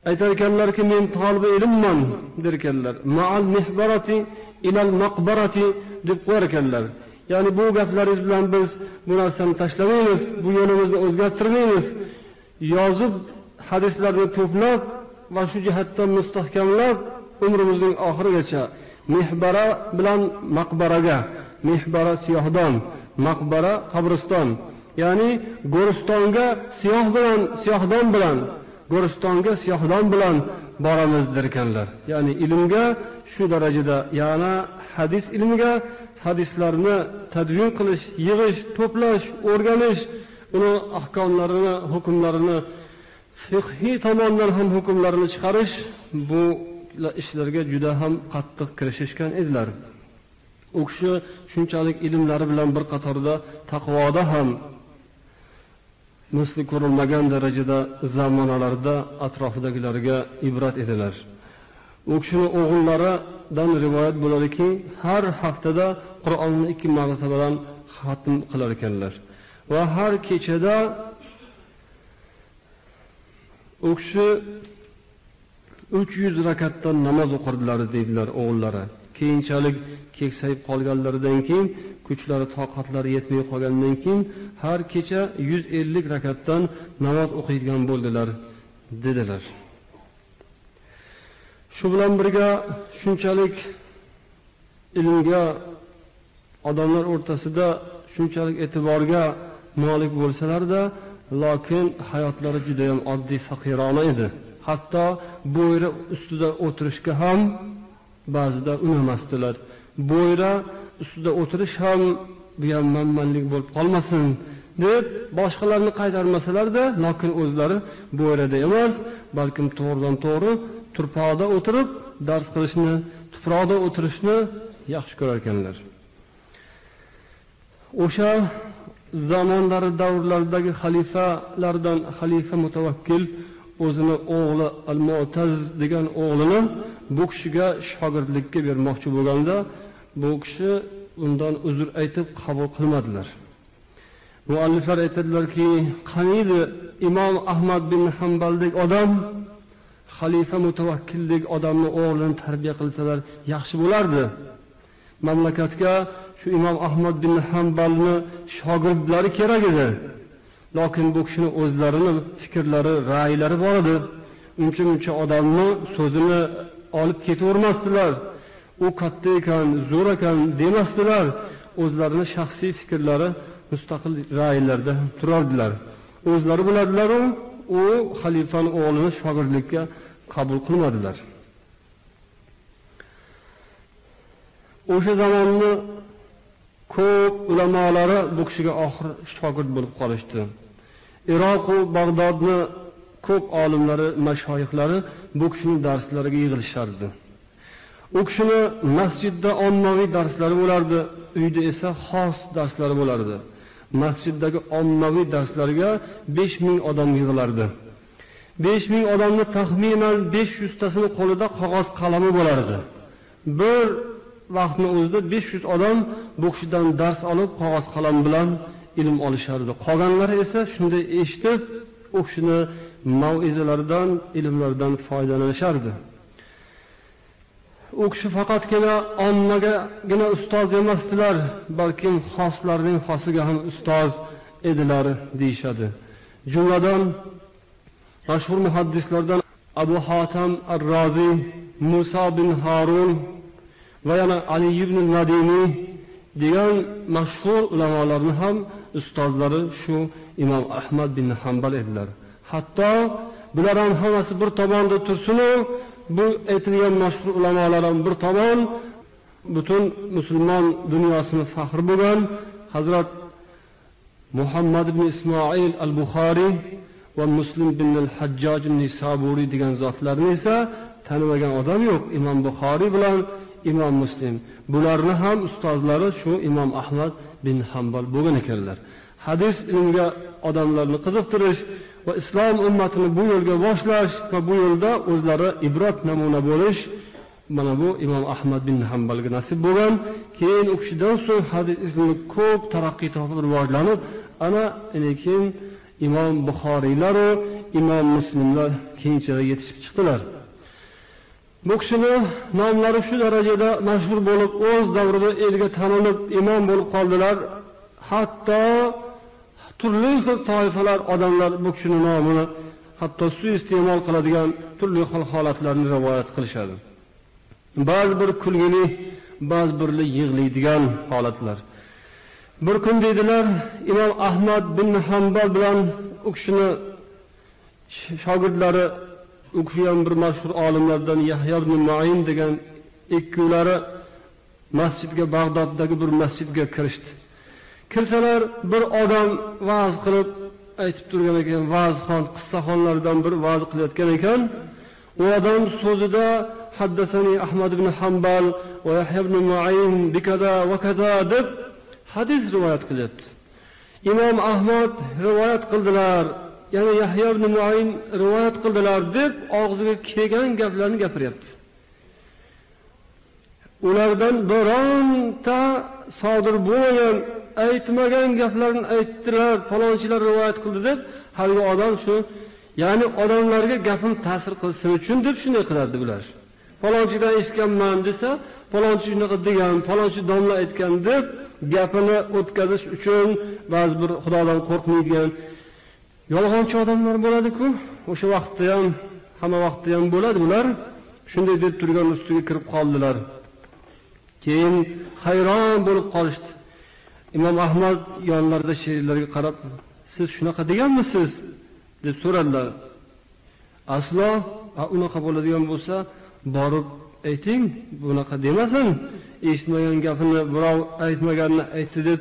Aytar ekanlarki, men tolibi ilmman der ekanlar. Ma'al mihbarati ilal maqbarati deb qo'yar ekanlar. Ya'ni bu gaplaringiz bilan biz bu narsani tashlamaymiz, bu yo'limizni o'zgartirmaymiz. Yozib hadislarni to'plab va shu jihatdan mustahkamlab umrimizning oxirigacha mihbara bilan maqbaraga, mihbara siyohdon, maqbara qabriston, ya'ni go'ristonga siyoh bilan, siyohdon bilan, go'ristonga siyohdon bilan boramiz derkanlar. Ya'ni ilmga shu darajada, ya'ni hadis ilmiga, hadislarni tadvin qilish, yig'ish, to'plash, o'rganish, uni ahkomlarini, hukmlarini, fiqhiy tomondan ham hukmlarini chiqarish, bu ishlarga juda ham qattiq kirishishgan edilar. U kishi shunchalik ilmlari bilan bir qatorda taqvoda ham misli ko'rilmagan darajada zamonalarda atrofidagilarga ibrat edilar. U kishini o'g'illaridan rivoyat bo'ladiki, har haftada Qur'onni 2 martabadan xatm qilar ekanlar va har kechada u kishi 300 rakatdan namoz o'qirdilar deydilar o'g'illari. Keyinchalik keksayib qolganlaridan keyin, kuchlari, toqatlari yetmay qolgandan keyin har kecha 150 rakatdan namoz o'qiydigan bo'ldilar dedilar. Shu bilan birga shunchalik ilmga, odamlar o'rtasida shunchalik e'tiborga molik bo'lsalar-da, lokin hayotlari juda ham oddiy, faqirona edi. Hatto bo'yra ustida o'tirishga ham ba'zida unamasdilar. Bo'yra ustida o'tirish ham bu ham manmanlik bo'lib qolmasin deb boshqalarni qaytarmasalar-da, lokin o'zlari bo'yrada emas, balkim to'g'ridan to'g'ri turpoqda o'tirib dars qilishni, tuproqda o'tirishni yaxshi ko'rar ekanlar. O'sha zamonlari, davrlardagi xalifalardan xalifa Mutawakkil o'zini o'g'li Al-Mu'taz degan o'g'lini bu kishiga shogirdlikka bermoqchi bo'lganda, bu kishi undan uzr aytib qabul qilmadilar. Mualliflar aytadilarki, qaniydi Imom Ahmad bin Hanbaldek odam xalifa Mutawakkildek odamni o'g'lini tarbiya qilsalar yaxshi bo'lardi. Mamlakatga shu Imom Ahmad bin Hanbalni shogirdlari kerak edi. Lokin bu kishini o'zlarini fikrlari, ra'ylari bor edi. Uncha-muncha odamni so'zini olib ketavermasdilar. U katta ekan, zo'r ekan demasdilar. O'zlarini shaxsiy fikrlari, mustaqil ra'ylarda turardilar. O'zlari biladilar-u, u xalifaning o'g'lini shogirdlikka qabul qilmadilar. O'sha zamonni ko'p ulamolari bu kishiga oxir shogird bo'lib qolishdi. Iroq va Bag'dodni ko'p olimlari, mashoyixlari bu kishining darslariga yig'ilishardi. U kishini masjidda ommaviy darslari bo'lardi, uyda esa xos darslari bo'lardi. Masjiddagi ommaviy darslarga 5000 odam yig'ilardi. 5000 odamni taxminan 500 tasini qo'lida qog'oz qalami bo'lardi. Bir vaqtni o'zida 500 odam bu kishidan dars olib, qog'oz qalam bilan ilm olishardi. Qolganlari esa shunday eshitib, u kishini mav'izalaridan, ilmlaridan foydalanishardi. U kishi faqatgina ommagagina ustoz emasdilar, balkim xoslarning xosiga ham ustoz edilar deyishadi. Jumladan mashhur muhaddislardan Abu Hatam ar-Rozi, Musa bin Harun va yana Ali ibn Madini degan mashhur ulamolarni ham ustozlari shu Imom Ahmad bin Hanbal edilar. Hatto bular ham hammasi bir tomonda tursin-u, bu aytilgan mashhur ulamolar ham bir tomon, butun musulmon dunyosini faxri bo'lgan Hazrat Muhammad ibn Ismoil al-Buxoriy va Muslim ibn al-Hajjoj an-Nisaburiy degan zotlarni esa tanimagan odam yo'q. Imom Buxoriy bilan Imom Muslim, bularni ham ustozlari shu Imom Ahmad bin Hanbal bo'lgan ekanlar. Hadis ilmiga odamlarni qiziqtirish va islom ummatini bu yo'lga boshlash va bu yo'lda o'zlari ibrat namuna bo'lish, mana bu Imom Ahmad bin Hanbalga nasib bo'lgan. Keyin u kishidan so'ng hadis ilmi ko'p taraqqiy topib rivojlanib, ana keyin Imom Buxoriylar va Imom Muslimlar keyinchalik yetishib chiqdilar. Bu kishini nomlari shu darajada mashhur bo'lib, o'z davrida elga tanilib imom bo'lib qoldilar. Hatto turli xil toifalar, odamlar bu kishini nomini hatto suiiste'mol qiladigan turli xil holatlarni rivoyat qilishadi. Ba'zi bir kulgili, ba'zi birli yig'laydigan holatlar. Bir kun deydilar, Imom Ahmad bin Hanbal bilan u kishini shogirdlari, u kishi ham bir mashhur olimlardan Yahya ibn Ma'in degan ikkovlari masjidga, Bag'doddagi bir masjidga kirishdi. Kirsalar bir odam va'z qilib aytib turgan ekan, va'zxon, qissaxonlardan bir va'z qilayotgan ekan. U odam so'zida haddasani Ahmad ibn Hanbal va Yahya ibn Ma'in bikaza va kaza deb hadis rivoyat qilyapti. Imom Ahmad rivoyat qildilar, ya'ni Yahya ibn Ma'in rivoyat qildilar deb og'ziga kelgan gaplarni gapiryapti. Ulardan bironta sodir bo'lmagan, aytmagan gaplarni aytdilar, falonchilar rivoyat qildi deb haligi odam shu, ya'ni odamlarga gapim ta'sir qilsin uchun deb shunday qilardi bular. Falonchidan eshitganman desa, falonchi shunaqa degan, falonchi domla aytgan deb gapini o'tkazish uchun ba'zi bir xudodan qo'rqmaydigan yolg'onchi odamlar bo'ladi-ku, o'sha vaqtda ham, hamma vaqtda ham bo'ladi bular. Shunday deb turgan ustiga kirib qoldilar. Keyin hayron bo'lib qolishdi. Imom Ahmad yonlarida she'rlarga qarab, siz shunaqa deganmisiz deb so'radilar. Aslo, unaqa bo'ladigan bo'lsa, borib ayting, bunaqa demasin, eshitmagan gapini birov aytmaganini aytdi deb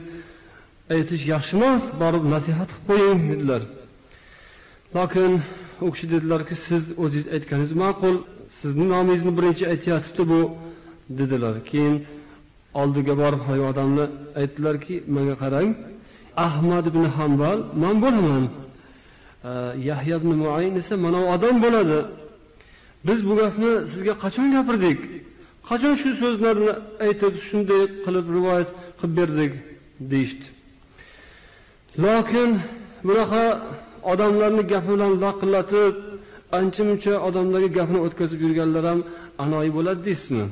aytish yaxshi emas, borib nasihat qilib qo'ying dedilar. Lekin u kishi dedilarki, siz o'zingiz aytganingiz ma'qul, sizni nomingizni birinchi aytayotibdi bu dedilar. Keyin oldiga borib hay odamni aytdilarki, menga qarang, Ahmad ibn Hanbal men bo'laman, Yahya ibn Muayn esa mana u odam bo'ladi. Biz bu gapni sizga qachon gapirdik? Qachon shu so'zlarni aytib, shunday qilib rivoyat qilib berdik deyishdi. Lekin bunaqa odamlarni gapi bilan laqillatib, ancha-muncha odamlarga gapini o'tkazib yurganlar ham anoyi bo'ladi deysizmi?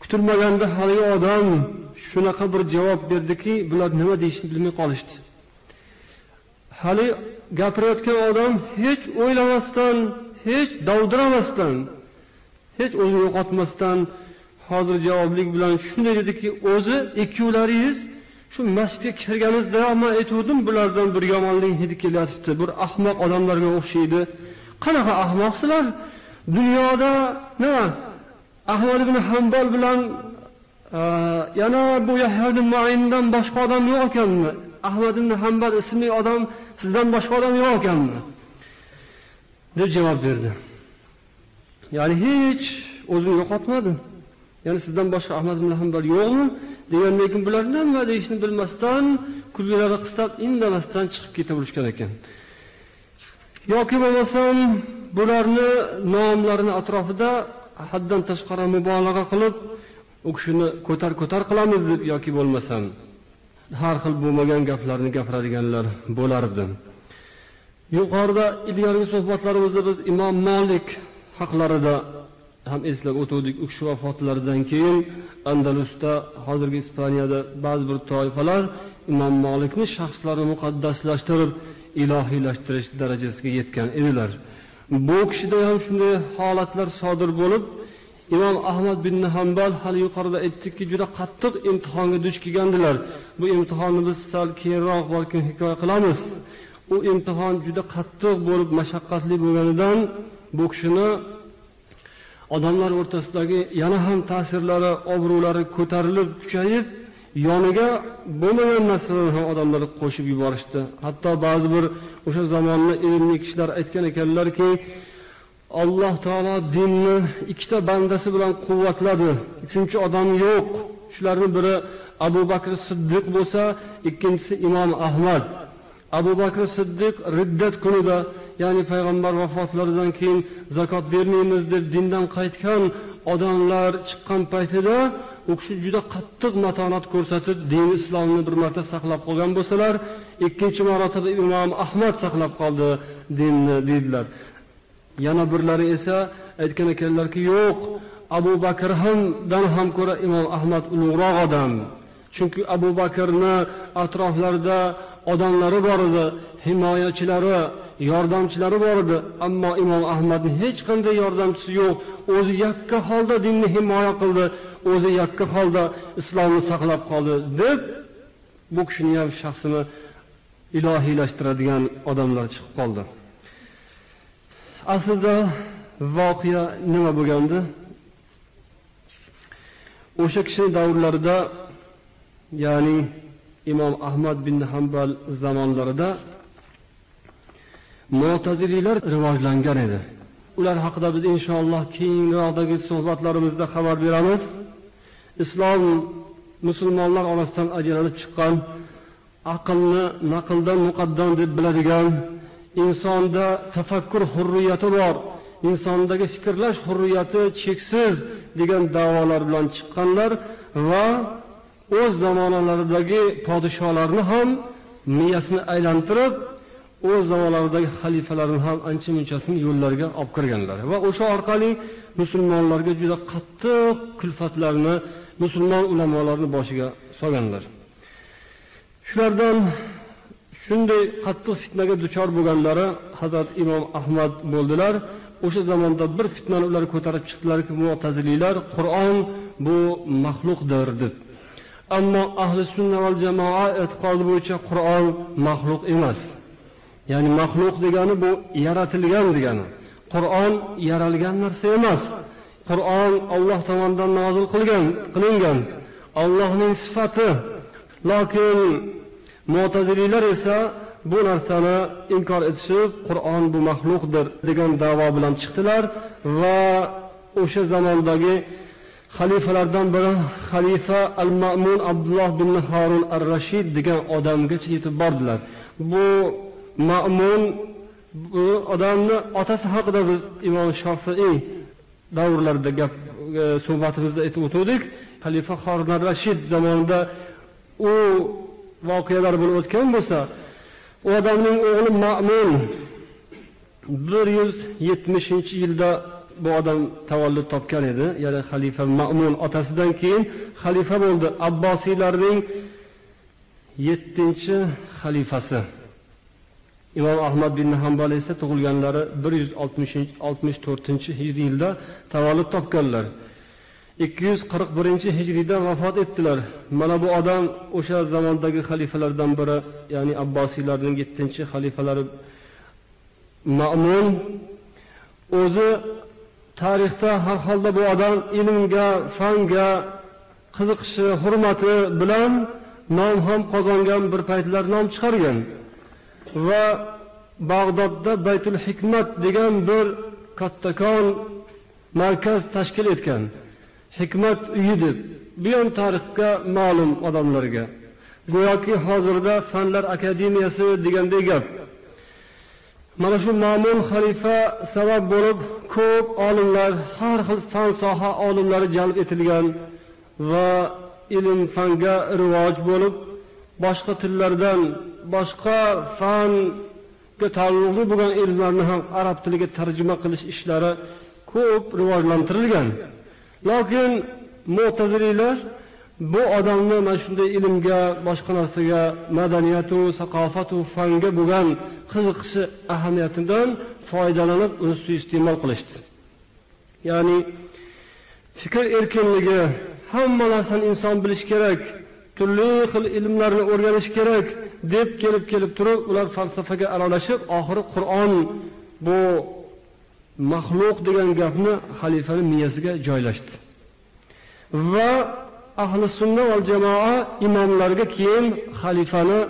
Kutilmaganda haligi odam shunaqa bir javob berdiki, bular nima deyishini bilmay qolishdi. Hali gapirayotgan odam hech o'ylamasdan, hech dovdiramasdan, hech o'zini yo'qotmasdan hozir javoblik bilan shunday dediki, o'zi ikkovlaringiz shu masjidga kirganingizda men aytuvdim, bulardan bir yomonlik hidi kelyapti, bir ahmoq odamlarga o'xshaydi. Qanaqa ahmoqsizlar? Dunyoda nima? Ahmad ibn Hanbal bilan yana bu Yahya ibn Ma'indan boshqa odam yo'q ekanmi? Ahmad ibn Hanbal ismli odam sizdan boshqa odam yo'q ekanmi? deb javob berdi. Ya'ni hech o'zini yo'qotmadi. Ya'ni sizdan boshqa Ahmad ibn Hanbal yo'qmi degandan keyin bular nima deyishini bilmasdan, kulgilari qistab indamasdan chiqib ketaverishgan ekan. Yoki bo'lmasam bularni nomlarini atrofida haddan tashqari mubolag'a qilib, u kishini ko'tar-ko'tar qilamiz deb yoki bo'lmasam har xil bo'lmagan gaplarni gapiradiganlar bo'lardi. Yuqorida ilgargi suhbatlarimizda biz Imom Malik haqlarida ham eslab o'tdik. U kishi vafotlaridan keyin Andalusda, hozirgi Ispaniyada ba'zi bir toifalar Imom Malikni shaxslarini muqaddaslashtirib, ilohiylashtirish darajasiga yetgan edilar. Bu kishida ham shunday holatlar sodir bo'lib, Imom Ahmad bin Hanbal hali yuqorida aytdikki, juda qattiq imtihonga duch kelgandilar. Bu imtihonni biz sal keyinroq balkim hikoya qilamiz. U imtihon juda qattiq bo'lib, mashaqqatli bo'lganidan bu kishini odamlar o'rtasidagi yana ham ta'sirlari, obro'lari ko'tarilib, kuchayib, yoniga bo'lmagan narsalarni ham odamlar qo'shib yuborishdi. Hatto ba'zi bir o'sha zamonni ilmli kishilar aytgan ekanlarki, Alloh taolo dinni ikkita bandasi bilan quvvatladi. Uchinchi odam yo'q. Shularning biri Abu Bakr Siddiq bo'lsa, ikkinchisi Imom Ahmad. Abu Bakr Siddiq riddat kunida, ya'ni payg'ambar vafotlaridan keyin zakot bermaymiz deb dindan qaytgan odamlar chiqqan paytida u kishi juda qattiq matonat ko'rsatib, din islomni bir marta saqlab qolgan bo'lsalar, ikkinchi marotaba Imom Ahmad saqlab qoldi dinni dedilar. Yana birlari esa aytgan ekanlarki, yo'q, Abu Bakr hamdan ham ko'ra Imom Ahmad ulug'roq odam. Chunki Abu Bakrni atroflarida odamlari bor edi, himoyachilari, yordamchilari bor edi, ammo Imom Ahmadning hech qanday yordamchisi yo'q. O'zi yakka holda dinni himoya qildi, o'zi yakka holda islomni saqlab qoldi deb bu kishining ham shaxsini ilohiylashtiradigan odamlar chiqib qoldi. Aslida voqea nima bo'lgandi? O'sha kishining davrlarida, ya'ni Imom Ahmad bin Hanbal zamonlarida Mu'taziliylar rivojlangan edi. Ular haqida biz inshaalloh keyinroqdagi suhbatlarimizda xabar beramiz. Islom musulmonlar orasidan ajralib chiqqan, aqlni naqldan muqaddam deb biladigan, insonda tafakkur hurriyati bor, insondagi fikrlash hurriyati cheksiz degan da'volar bilan chiqqanlar va o'z zamonalaridagi podsholarni ham miyasini aylantirib, o'z zamonlaridagi xalifalarni ham ancha-munchasini yo'llariga olib kirganlar va o'sha orqali musulmonlarga juda qattiq kulfatlarni, musulmon ulamolarni boshiga solganlar. Shulardan shunday qattiq fitnaga duchor bo'lganlari Hazrat Imom Ahmad bo'ldilar. O'sha zamonda bir fitnani ular ko'tarib chiqdilarki, mu'taziliylar Qur'on bu maxluqdir deb. Ammo ahli sunna val jamoa e'tiqodi bo'yicha Qur'on maxluq emas. Ya'ni maxluq degani bu yaratilgan degani. Qur'on yaralgan narsa emas. Qur'on Alloh tomonidan nozil qilingan. Allohning sifati. Lekin mu'taziliylar esa bu narsani inkor etishib, Qur'on bu maxluqdir degan da'vo bilan chiqdilar va o'sha zamondagi xalifalardan biri xalifa Al-Ma'mun Abdulloh bin Harun ar-Rashid degan odamgacha yetib bordilar. Bu Ma'mun bu odamni otasi haqida biz Imom Shofiiy davrlarida gap suhbatimizda aytib o'tdik. Xalifa Harun ar-Rashid zamonida u voqealar bo'lib o'tgan bo'lsa, u odamning o'g'li Ma'mun 170-yilda bu odam tavallud topgan edi. Ya'ni xalifa Ma'mun otasidan keyin xalifa bo'ldi. Abbosiylarning 7-xalifasi. Imom Ahmad bin Hanbal esa tug'ilganlari 164-hijriyda tavallud topganlar. 241-hijriyda vafot etdilar. Mana bu odam o'sha zamondagi xalifalardan biri, ya'ni Abbosiylarning 7-xalifalari Ma'mun. O'zi tarixda har holda bu odam ilmga, fanga qiziqishi, hurmati bilan nom ham qozongan, bir paytlar nom chiqargan va Bag'dodda Baytul Hikmat degan bir kattakon markaz tashkil etgan. Hikmat uyi deb. Bu ham tarixga ma'lum odamlarga. Go'yoki hozirda Fanlar akademiyasi deganday gap. Mana shu Ma'mun xalifa sabab bo'lib ko'p olimlar, har xil fan soha olimlari jalb etilgan va ilm fanga rivoj bo'lib, boshqa tillardan, boshqa fanga taalluqli bo'lgan ilmlarni ham arab tiliga tarjima qilish ishlari ko'p rivojlantirilgan. Lekin mu'taziliylar bu odamni mana shunday ilmga, boshqa narsaga, madaniyatu, saqofatu, fanga bo'lgan qiziqishi ahamiyatidan foydalanib uni suiiste'mol qilishdi. Ya'ni fikr erkinligi, hamma narsani inson bilish kerak, turli xil ilmlarni o'rganish kerak deb kelib turib, ular falsafaga aralashib, oxiri Qur'on bu maxluq degan gapni xalifaning miyasiga joylashdi. Va ahli sunna val jamoa imomlarga keyin xalifani,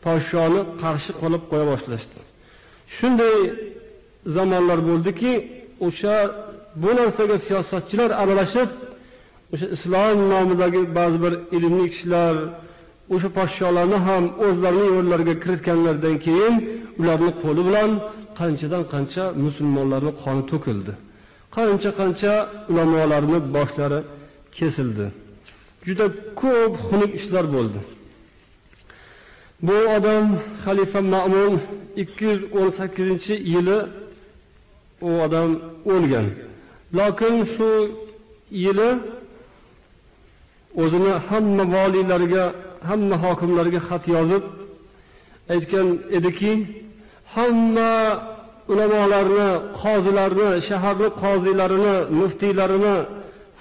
podshoni qarshi qilib qo'ya boshlashdi. Shunday zamonlar bo'ldiki, o'sha bu narsaga siyosatchilar aralashib, o'sha islom nomidagi ba'zi bir ilmli kishilar o'sha podsholarni ham o'zlarining yo'llariga kiritganlaridan keyin ularning qo'li bilan qanchadan qancha musulmonlarning qoni to'kildi. Qancha-qancha ulamolarning boshlari kesildi. Juda ko'p xunuk ishlar bo'ldi. Bu odam xalifa Ma'mun 218-yili u odam o'lgan. Lekin shu yili o'zini hamma valiylariga, hamma hokimlarga xat yozib aytgan ediki, hamma ulamolarni, qozilarni, shaharni qozilarini, muftiylarini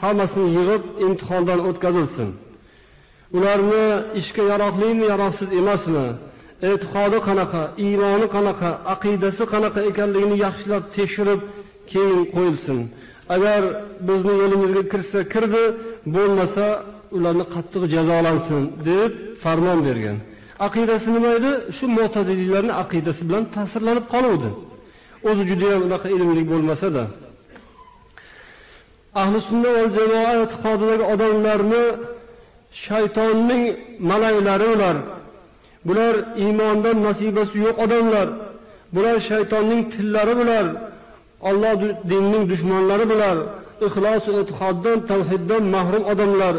hammasini yig'ib imtihondan o'tkazilsin. Ularni ishga yaroqlimi, yaroqsiz emasmi, e'tiqodi qanaqa, iymoni qanaqa, aqidasi qanaqa ekanligini yaxshilab tekshirib keyin qo'yilsin. Agar bizni yo'limizga kirsa kirdi, bo'lmasa ularni qattiq jazolansin deb farmon bergan. Aqidasi nima edi? Shu mu'taziliylarning aqidasi bilan ta'sirlanib qoluvdi. O'zi juda ham unaqa ilmli bo'lmasa-da. Ahli sunna va jamoa e'tiqodidagi odamlarni shaytonning malaylari ular. Bular iymondan nasibasi yo'q odamlar. Bular shaytonning tillari bular. Alloh dinining dushmanlari bular. Ixlos e'tiqoddan, tavhiddan mahrum odamlar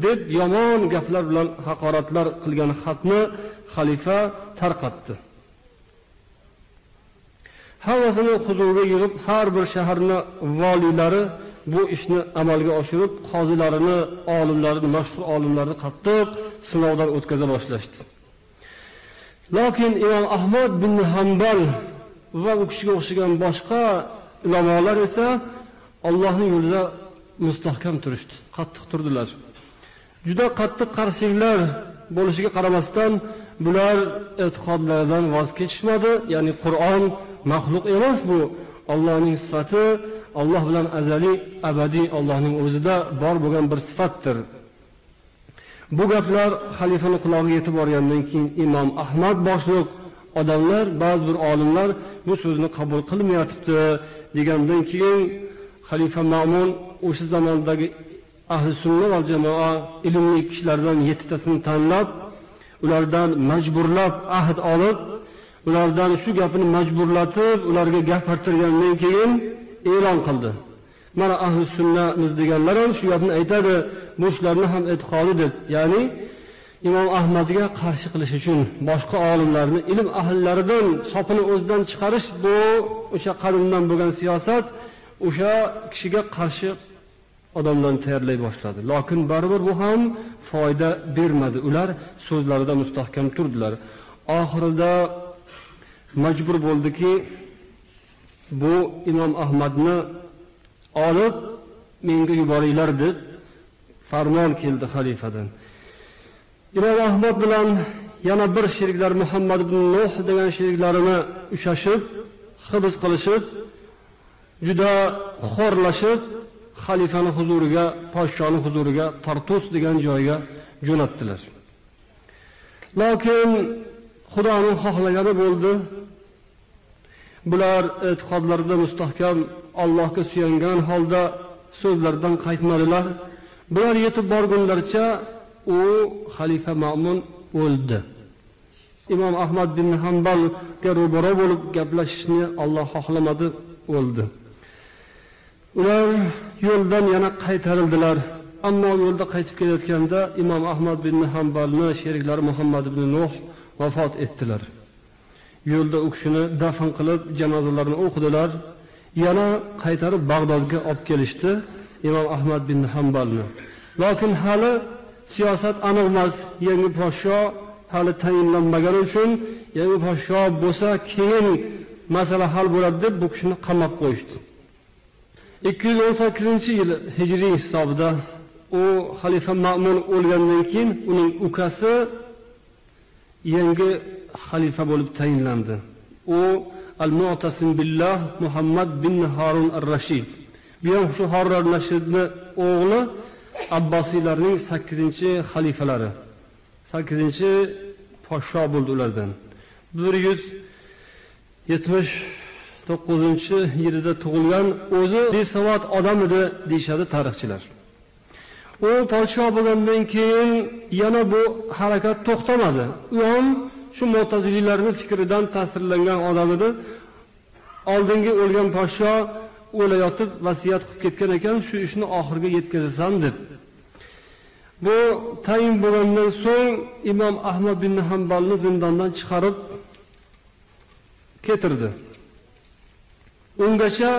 deb yomon gaplar bilan haqoratlar qilgan xatni xalifa tarqatdi. Hammasini huzurga yig'ib, har bir shaharni valiylari bu ishni amalga oshirib, qozilarini, olimlarini, mashhur olimlarni qattiq sinovdan o'tkaza boshlashdi. Lekin Imom Ahmad bin Hanbal va u kishiga o'xshagan boshqa ulamolar esa Allohning yo'lida mustahkam turishdi, qattiq turdilar. Juda qattiq qarshiliklar bo'lishiga qaramasdan bular e'tiqodlaridan voz kechishmadi. Ya'ni Qur'on maxluq emas, bu Allohning sifati, Alloh bilan azaliy, abadiy Allohning o'zida bor bo'lgan bir sifatdir. Bu gaplar xalifaning qulog'iga yetib borgandan keyin Imom Ahmad boshliq odamlar, ba'zi bir olimlar bu so'zni qabul qilmayapti degandan keyin xalifa Ma'mun o'sha zamondagi ahli sunna va jamoa ilmli kishilardan 7 tasini tanlab, ulardan majburlab ahd olib, ulardan shu gapini majburlatib, ularga gapirtirgandan keyin e'lon qildi. Mana ahli sunnamiz deganlar ham shu gapni aytadi, bu shularni ham e'tiqodi deb, ya'ni Imom Ahmadga qarshi qilish uchun boshqa olimlarni, ilm ahllaridan sopini o'zidan chiqarish, bu o'sha qadimdan bo'lgan siyosat, o'sha kishiga qarshi odamlarni tayyorlay boshladi. Lekin baribir bu ham foyda bermadi. Ular so'zlarida mustahkam turdilar. Oxirida majbur bo'ldiki, bu Imom Ahmadni olib menga yuboringlar deb farmon keldi xalifadan. Imom Ahmad bilan yana bir sheriklar Muhammad ibn Nuh degan sheriklarini ushashib, hibs qilishib, juda xorlashib, xalifaning huzuriga, podshoning huzuriga Tartus degan joyga jo'natdilar. Lekin Xudoning xohlagani bo'ldi. Bular e'tiqodlarida mustahkam, Allohga suyangan holda so'zlardan qaytmadilar. Bular yetib borgunlaricha u xalifa Ma'mun o'ldi. Imom Ahmad bin Hanbalga ro'baro bo'lib gaplashishni Alloh xohlamadi, o'ldi. Ular yo'ldan yana qaytarildilar. Ammo yo'lda qaytib kelayotganda Imom Ahmad bin Hanbalni sheriklari Muhammad ibn Nuh vafot etdilar. Yo'lda u kishini dafn qilib, janozalarini o'qidilar. Yana qaytarib Bag'dodga olib kelishdi Imom Ahmad bin Hanbalni. Lekin hali siyosat aniq emas, yangi podsho hali tayinlanmagani uchun, yangi podsho bo'lsa keyin masala hal bo'ladi deb bu kishini qamab qo'yishdi. 218-yil hijriy hisobida u xalifa Ma'mun o'lgandan keyin uning ukasi yangi xalifa bo'lib tayinlandi. U Al-Mu'tasim billah Muhammad bin Harun ar-Rashid. Bu ham shu Harun ar-Rashidning o'g'li, Abbosiylarning 8-xalifalari. 8-podsho bo'ldi ulardan. 179-yilda tug'ilgan, o'zi besavod odam edi deyshadi tarixchilar. U podsho bo'lgandan keyin yana bu harakat to'xtamadi. U ham shu mu'taziliylarning fikridan ta'sirlangan odam edi. Oldingi o'lgan podsho o'layotib vasiyat qilib ketgan ekan, shu ishni oxiriga yetkazasan deb. Bu tayin bo'lgandan so'ng Imom Ahmad bin Hanbalni zindondan chiqarib ketirdi. Ungacha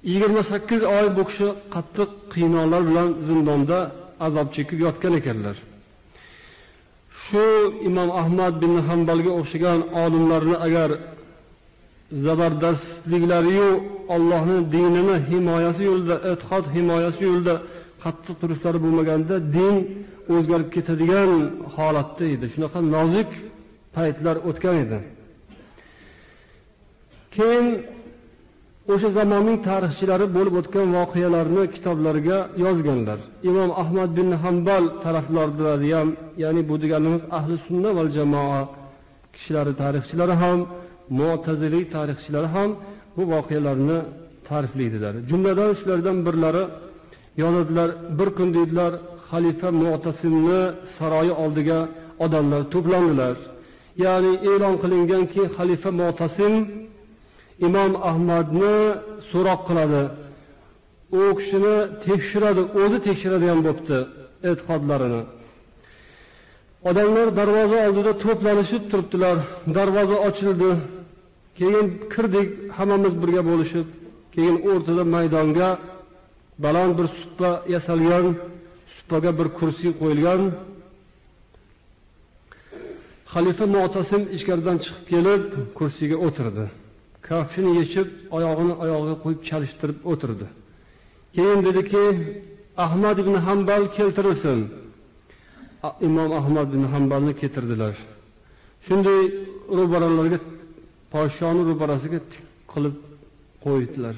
28 oy bu kishi qattiq qiynoqlar bilan zindonda azob chekib yotgan ekanlar. Shu Imom Ahmad bin Hanbalga o'xshagan olimlarni agar zabardastliklari-yu Allohning dinini himoyasi yo'lida, e'tiqod himoyasi yo'lida qattiq turishlari bo'lmaganda din o'zgarib ketadigan holatda edi. Shunaqa nozik paytlar o'tgan edi. Keyin o'sha zamonning tarixchilari bo'lib o'tgan voqealarni kitoblarga yozganlar. Imom Ahmad bin Hanbal tarafdorlari ham, ya'ni bu deganimiz ahli sunna val jamoa kishilari tarixchilari ham, mu'tazili tarixchilari ham bu voqealarni ta'riflaydilar. Jumladan shulardan birlari yozadilar, bir kun deydilar, xalifa Mu'tasimni saroyi oldiga odamlar to'plandilar. Ya'ni e'lon qilinganki, xalifa Mu'tasim Imom Ahmadni so'roq qiladi. U kishini tekshiradi, o'zi tekshiradi ham bo'pti e'tiqodlarini. Odamlar darvoza oldida to'planishib turibdilar. Darvoza ochildi. Keyin kirdik hammamiz birga bo'lishib, keyin o'rtada maydonga baland bir supa yasalgan, supaga bir kursi qo'yilgan. Xalifa Mu'tasim ichkaridan chiqib kelib kursiga o'tirdi. Kafshini yechib, oyog'ini oyog'iga qo'yib chalishtirib o'tirdi. Keyin dediki, Ahmad ibn Hanbal keltirilsin. Imom Ahmad ibn Hanbalni keltirdilar. Shunday ro'baralarga, podshoning ro'barasiga tik qilib qo'ydilar.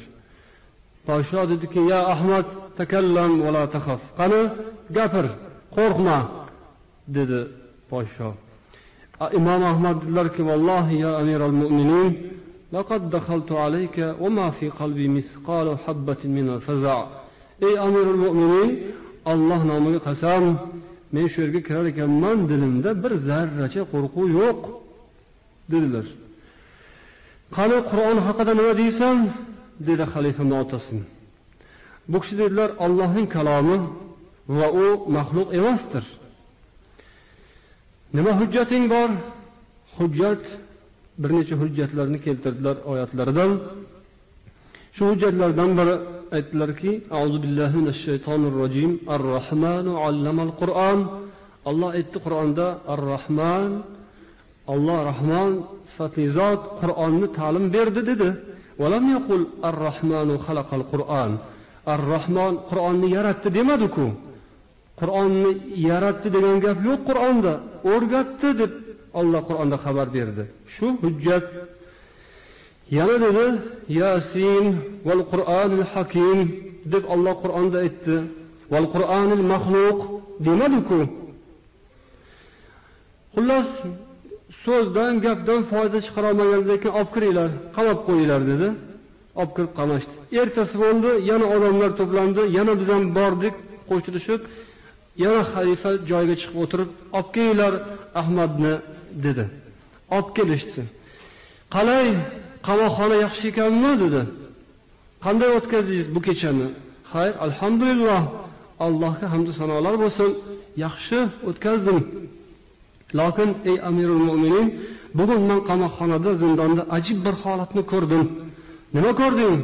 Podsho dediki, ya Ahmad, takallam va la taxaf. Qani, gapir, qo'rqma, dedi podsho. Imom Ahmad dedilarki, vallohi ya amiral mu'minin, laqad dakhaltu alayka va ma fi qalbi misqalu habbatin min al-faza'. Ey amirul mu'minin, Alloh nomiga qasam, men shu yerga kirar ekanman, dilimda bir zarracha qo'rquv yo'q, dedilar. Qani Qur'on haqida nima deysan? Dedi xalifa Mu'tasim. Bu kishi dedilar, Allohning kalomi va u maxluq emasdir. Nima hujjating bor? Hujjat, bir necha hujjatlarni keltirdilar oyatlaridan. Shu hujjatlardan biri aytdilarki, A'udhu billahi minash shaytonir rojim, Ar-Rahmanu 'allamal Qur'on. Alloh aytdi Qur'onda, Ar-Rahman, Alloh Rahman sifatli zot Qur'onni ta'lim berdi dedi. Va lam yaqul Ar-Rahmanu xalaqal Qur'on. Ar-Rahmon Qur'onni yaratdi demadi-ku. Qur'onni yaratdi degan gap yo'q Qur'onda. O'rgatdi deb Alloh Qur'onda xabar berdi. Shu hujjat. Yana dedi, Yasin val Qur'onil Hakim deb Alloh Qur'onda aytdi. Val Qur'onil maxluq demadi-ku. Xullas, so'zdan, gapdan foyda chiqara olmagandan keyin olib kiringlar, qamab qo'yinglar dedi. Olib kirib qamashdi. Ertasi bo'ldi, yana odamlar to'plandi, yana biz ham bordik, qo'shilishib, yana xalifa joyiga chiqib o'tirib, olib kelinglar Ahmadni dedi. Olib kelishdi. Qalay, qamoqxona yaxshi ekanmi dedi. Qanday o'tkazdingiz bu kechani? Xayr, alhamdulillah. Allohga hamd sanolar bo'lsin, yaxshi o'tkazdim. Lokin ey amirul mu'minin, bugun men qamoqxonada, zindonda ajib bir holatni ko'rdim. Nima ko'rding?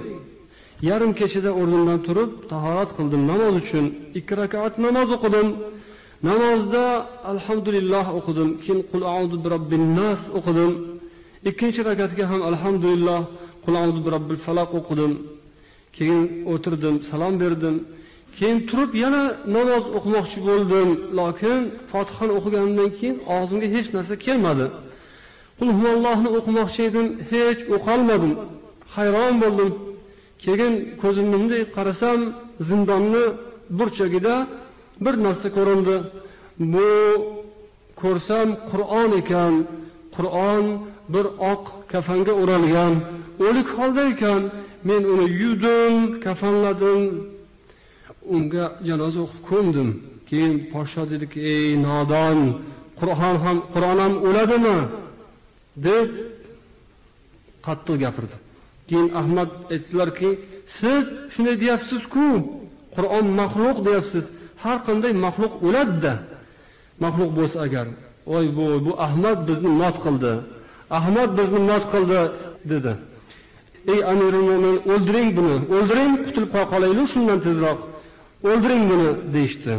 Yarim kechada o'rnimdan turib tahorat qildim namoz uchun. 2 rakat namoz o'qidim. Namozda alhamdulillah o'qidim. Keyin qul a'udhu birobbin nas o'qidim. Ikkinchi rakatga ham alhamdulillah qul a'udhu birobbil falaq o'qidim. Keyin o'tirdim, salom berdim. Keyin turib yana namoz o'qimoqchi bo'ldim, lekin Fotihani o'qiganimdan keyin og'zimga hech narsa kelmadi. Qul huvallohni o'qimoqchi edim, hech o'qolmadim. Hayron bo'ldim. Keyin ko'zimni bunday qarasam, zindonni burchagida bir narsa ko'rindi. Bu ko'rsam Qur'on ekan. Qur'on bir oq kafanga o'ralgan, o'lik holda ekan. Men uni yuvdim, kafanladim. Unga janoza o'qib ko'mdim. Keyin podsho dediki, ey nodon, Qur'on ham o'ladimi? Deb qattiq gapirdi. Keyin Ahmad aytdilarki, siz shunday deyapsiz-ku, Qur'on maxluq deyapsiz. Har qanday maxluq o'ladi-da. Maxluq bo'lsa agar, voy bu Ahmad bizni mot qildi. Ahmad bizni mot qildi dedi. Ey amirul mo'minin, o'ldiring buni, o'ldiring, qutulib qolaylik shundan tezroq. O'ldiring buni deyishdi.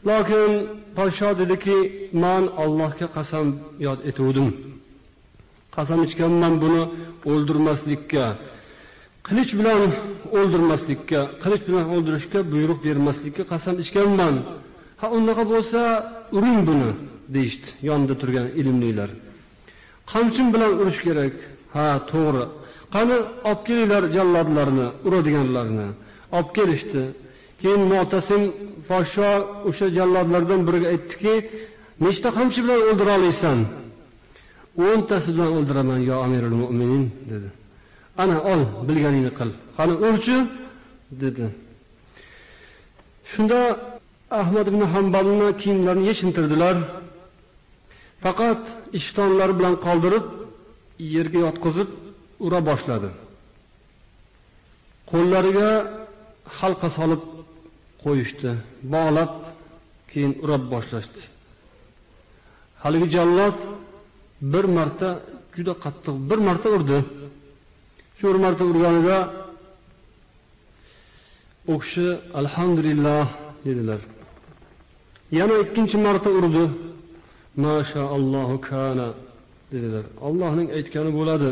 Lekin podsho dediki, men Allohga qasam yod etuvdim. Qasam ichganman buni o'ldirmaslikka, qilich bilan o'ldirmaslikka, qilich bilan o'ldirishga buyruq bermaslikka qasam ichganman. Ha, unaqa bo'lsa uring buni deyishdi yonida turgan ilmlilar. Qamchin bilan urish kerak. Ha, to'g'ri. Qani olib kelinglar jallodlarni, uradiganlarni. Olib kelishdi. Keyin Mu'tasim podsho o'sha jallodlardan biriga aytdiki, nechta qamchi bilan o'ldira olasan? 10tasi bilan o'ldiraman, yo amirul mo'minin dedi. Ana ol, bilganingni qil. Qani urchi dedi. Shunda Ahmad ibn Hanbalni kiyimlarini yechintirdilar. Faqat ishtonlari bilan qoldirib, yerga yotqizib ura boshladi. Qo'llariga halqa solib qo'yishdi, bog'lab keyin ura boshlashdi. Haligi jallod bir marta juda qattiq bir marta urdi. Shu bir marta urganida u kishi alhamdulillah dedilar. Yana ikkinchi marta urdi. Mashaallohu kana dedilar. Allohning aytgani bo'ladi.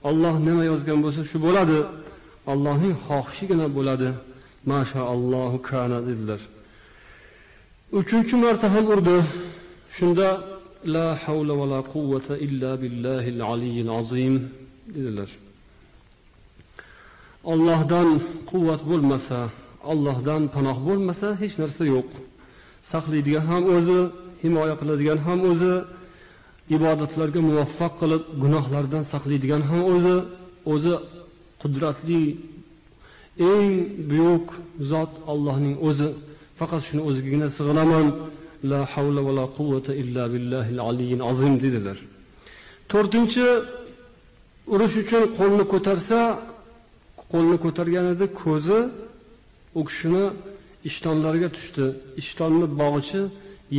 Alloh nima yozgan bo'lsa shu bo'ladi. Allohning xohishigina bo'ladi. Mashaallohu kana dedilar. Uchinchi marta ham urdi. Shunda la havla va la quvvata illa billahil aliyyil azim dedilar. Allohdan quvvat bo'lmasa, Allohdan panoh bo'lmasa hech narsa yo'q. Saqlaydigan ham o'zi, himoya qiladigan ham o'zi, ibodatlarga muvaffaq qilib gunohlardan saqlaydigan ham o'zi, o'zi qudratli eng buyuk zot Allohning o'zi. Faqat shuni o'zigagina sig'inaman. La havla va la quvvata illa billahil aliyyil azim dedilar. To'rtinchi urush uchun qo'lni ko'tarsa, qo'lni ko'targanida ko'zi u kishini ishtonlariga tushdi. Ishtonni bog'ichi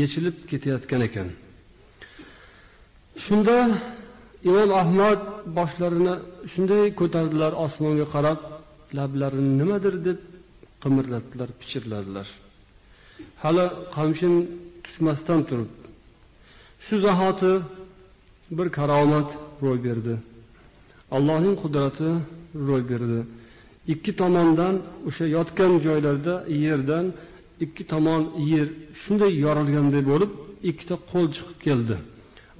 yechilib ketayotgan ekan. Shunda Imom Ahmad boshlarini shunday ko'tardilar, osmonga qarab, lablarini nimadir deb qimirlatdilar, pichirladilar. Hali qamshin tushmasdan turib, shu zahoti bir karomat ro'y berdi. Allohning qudrati ro'y berdi. Ikki tomondan o'sha yotgan joylarda yerdan ikki tomon yer shunday yorilganday bo'lib, ikkita qo'l chiqib keldi.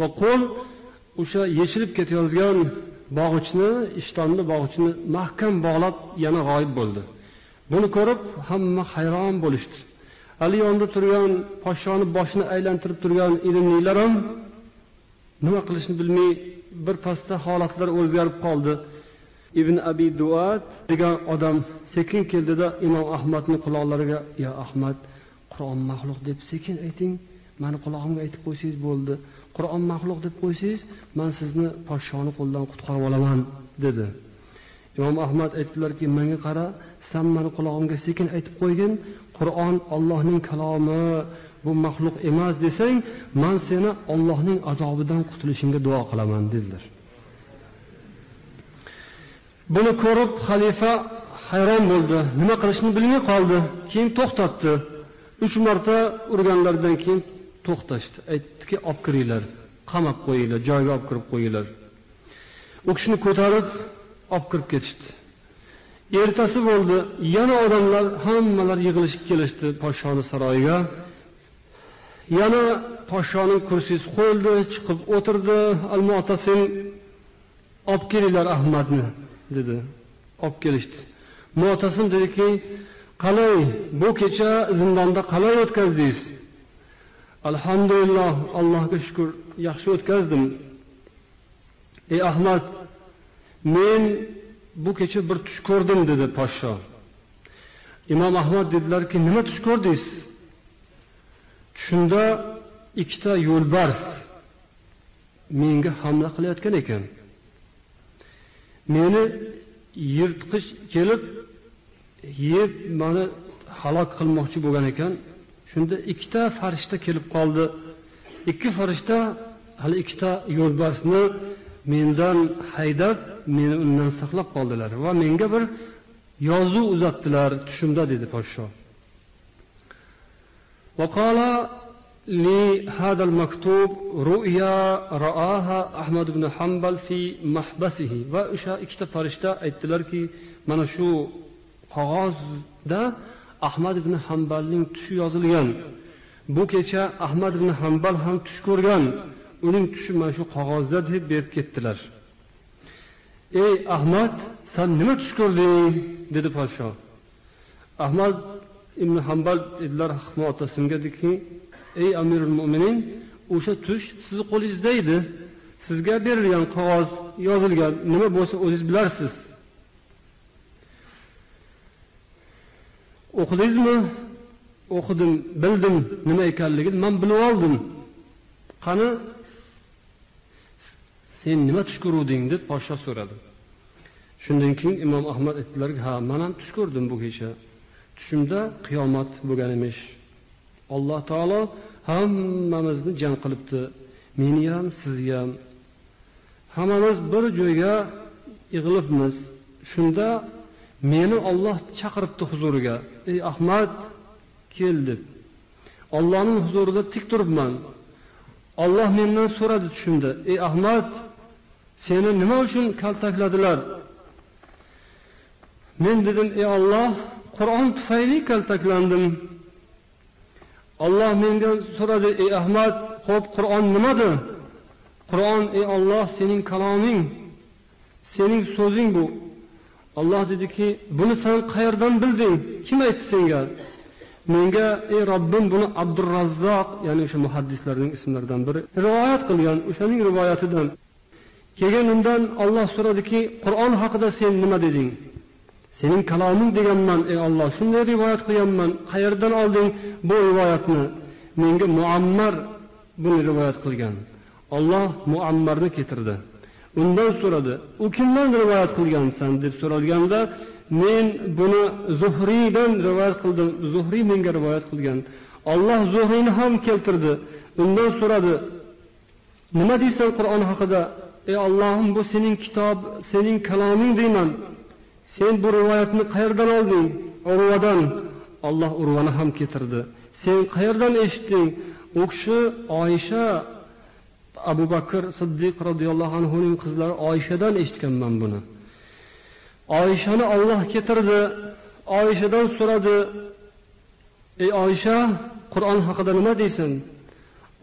Va qo'l o'sha yechilib ketayotgan bog'ichni, ishtonni bog'ichini mahkam bog'lab yana g'oyib bo'ldi. Buni ko'rib hamma hayron bo'lishdi. Hali yonida turgan podshoni boshini aylantirib turgan ilmlilar ham nima qilishni bilmay bir pasda holatlar o'zgarib qoldi. Ibn Abi Duat degan odam sekin keldida Imom Ahmadning quloqlariga, "Ya Ahmad, Qur'on maxluq deb sekin ayting, meni qulog'imga aytib qo'ysangiz bo'ldi. Qur'on maxluq deb qo'ysangiz, men sizni podshoni qo'lidan qutqarib olaman" dedi. Imom Ahmad aytdilarki, "Menga qara, sen meni qulog'imga sekin aytib qo'ygin, Qur'on Allohning kalomi, bu maxluq emas desang, men seni Allohning azobidan qutulishingga duo qilaman" dedilar. Buni ko'rib xalifa hayron bo'ldi, nima qilishni bilmay qoldi. Keyin to'xtatdi. 3 marta urganlaridan keyin to'xtashdi. Aytdiki, olib kiringlar, qamab qo'yinglar, joyiga olib kirib qo'yinglar. U kishini ko'tarib olib kirib ketishdi. Ertasi bo'ldi, yana odamlar hammalar yig'ilishib kelishdi podshoning saroyiga. Yana podshoning kursisi qo'yildi, chiqib o'tirdi. Al-Mu'tasim, olib kelinglar Ahmadni dedi. Olib kelishdi. Mu'tasim dediki, qalay bu kecha zindonda qalay o'tkazdingiz? Alhamdulillah, Allohga shukr, yaxshi o'tkazdim. Ey Ahmad, men bu kecha bir tush ko'rdim dedi podsho. Imom Ahmad dedilarki, nima tush ko'rdingiz? Tushimda ikkita yo'lbars menga hamla qilayotgan ekan. Meni yirtqich kelib yeb meni halok qilmoqchi bo'lgan ekan. Shunda ikkita farishta kelib qoldi. Ikki farishta hali ikkita yo'lbarsni mendan haydab, meni undan saqlab qoldilar va menga bir yozuv uzatdilar tushimda, dedi podsho. وقال لي هذا المكتوب رؤيا رآها أحمد بن حنبل في محبسه. Va o'sha ikkita farishta aytdilarki, mana shu qog'ozda Ahmad ibn Hanbalning tushi yozilgan. Bu kecha Ahmad ibn Hanbal ham tush ko'rgan. Uning tushi mana shu qog'ozda deb berib ketdilar. Ey Ahmad, sen nima tush ko'rding? Dedi podsho. Ahmad ibn Hanbal dedilar Mu'tasimga, dediki, ey Amirul Mo'minin, o'sha tush sizni qo'lingizda edi. Sizga berilgan qog'oz yozilgan, nima bo'lsa o'zingiz bilarsiz. O'qidingizmi? O'qidim, bildim nima ekanligini, men bilib oldim. Qani sen nima tush ko'rding deb podsho so'radi. Shundan keyin Imom Ahmad aytdilarki, ha, men ham tush ko'rdim bu kecha. Tushimda qiyomat bo'lgan emish. Alloh taolo hammamizni jam qilibdi. Meni ham, sizni ham. Hammamiz bir joyga yig'ilibmiz. Shunda meni Alloh chaqiribdi huzuriga. Ey Ahmad, kel deb. Allohning huzurida tik turibman. Alloh mendan so'radi tushimda. Ey Ahmad, seni nima uchun kaltakladilar? Men dedim, ey Alloh, Qur'on tufayli kaltaklandim. Alloh mendan so'radi, ey Ahmad, xo'p, Qur'on nimadir? Qur'on, ey Alloh, sening kaloming, sening so'zing bu. Alloh dediki, buni sen qayerdan bilding? Kim aytdi senga? Menga, ey Robbim, buni Abdurrazzoq, ya'ni o'sha muhaddislarning ismlaridan biri rivoyat qilgan, o'shaning rivoyatidan. Keyin undan Alloh so'radiki, Qur'on haqida sen nima deding? Sening kaloming deganman, ey Alloh, shunday rivoyat qilganman. Qayerdan olding bu rivoyatni? Menga Muammar buni rivoyat qilgan. Alloh Muammarni keltirdi. Undan so'radi, u kimdan rivoyat qilgansan deb so'ralganda, men buni Zuhriydan rivoyat qildim. Zuhriy menga rivoyat qilgan. Alloh Zuhriyni ham keltirdi. Undan so'radi, nima deysan Qur'on haqida? Ey Allohim, bu sening kitob, sening kaloming deyman. Sen bu rivoyatni qayerdan olding? Urvadan. Alloh Urvani ham keltirdi. Sen qayerdan eshitding? U kishi Oysha, Abu Bakr Siddiq radhiyallohu anhuning qizlari Oyshadan eshitganman buni. Oyshani Alloh keltirdi. Oyshadan so'radi, ey Oysha, Qur'on haqida nima deysan?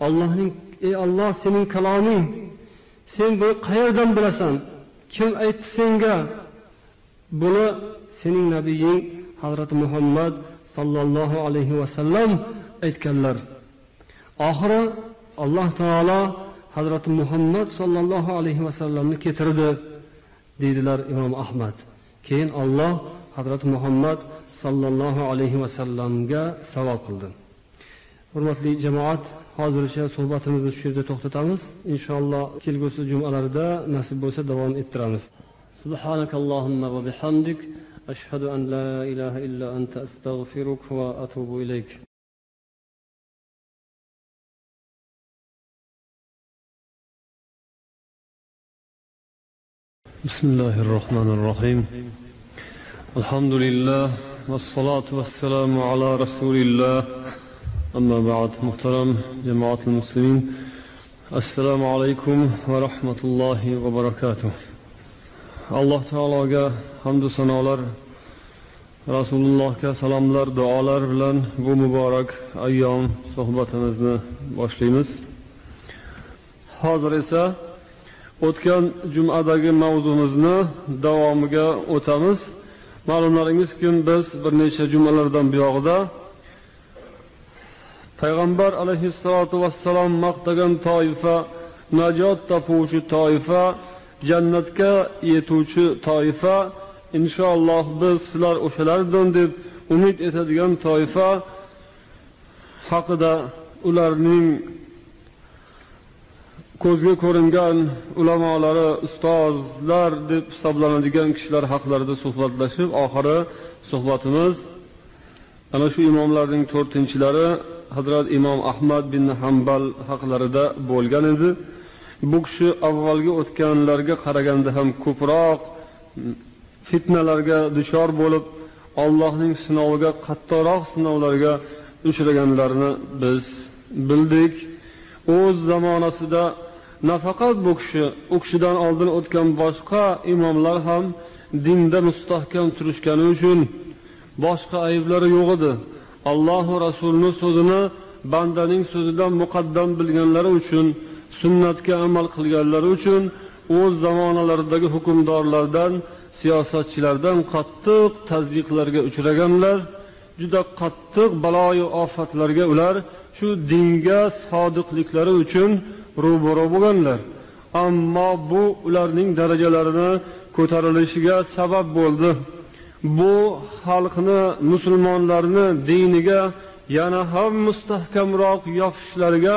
Allohning, ey Alloh, sening kaloming. Sen buni qayerdan bilasan? Kim aytdi senga? Buni sening nabiying Hazrati Muhammad sallallohu alayhi va sallam aytganlar. Oxiri Alloh taolo Hazrati Muhammad sallallohu alayhi va sallamni keltirdi, deydilar Imom Ahmad. Keyin Alloh Hazrati Muhammad sallallohu alayhi va sallamga savol qildi. Hurmatli jamoat, hozircha suhbatimizni shu yerda to'xtatamiz. Inshaalloh kelgusi jumalarda nasib bo'lsa davom ettiramiz. Subhanakallahumma va bihamdik, ashhadu an la ilaha illa anta, astag'firuka va atubu ilayk. Bismillahirrohmanirrohim. Alhamdulillah vassalatu vassalamu ala rasulillah. Amma ba'd. Muhtaram jamoatul muslimin, assalomu alaykum va rahmatullohi va barakatuh. Alloh taologa hamd va sanolar, Rasulullohga salomlar, duolar bilan bu muborak ayyom suhbatimizni boshlaymiz. Hozir esa o'tgan jumadagi mavzumizni davomiga o'tamiz. Ma'lumlaringizki, biz bir necha jumalardan buyog'ida Payg'ambar alayhissalotu vassalom maqtagan toifa, najot topuvchi toifa, jannatga yetuvchi toifa, inshaalloh biz sizlar o'shalardan deb umid etadigan toifa haqida, ularning ko'zga ko'ringan ulamolari, ustozlar deb hisoblanadigan kishilar haqlarida suhbatlashib, oxiri suhbatimiz ana shu imomlarning to'rtinchilari Hazrat Imom Ahmad bin Hanbal haqlarida bo'lgan edi. Bu kishi avvalgi o'tganlarga qaraganda ham ko'proq fitnalarga duchor bo'lib, Allohning sinoviga, qattiqroq sinovlarga uchraganlarini biz bildik. O'z zamonasida nafaqat bu kishi, u kishidan oldin o'tgan boshqa imomlar ham dinda mustahkam turishgani uchun boshqa ayblari yo'q edi. Alloh va Rasulining so'zini bandaning so'zidan muqaddam bilganlari uchun, sunnatga amal qilganlari uchun o'z zamonalaridagi hukmdorlardan, siyosatchilardan qattiq tazyiqlarga uchraganlar, juda qattiq baloyu ofatlarga ular shu dinga sodiqliklari uchun ro'baro bo'lganlar. Ammo bu ularning darajalarini ko'tarilishiga sabab bo'ldi. Bu xalqni, musulmonlarni diniga yana ham mustahkamroq yopishishlariga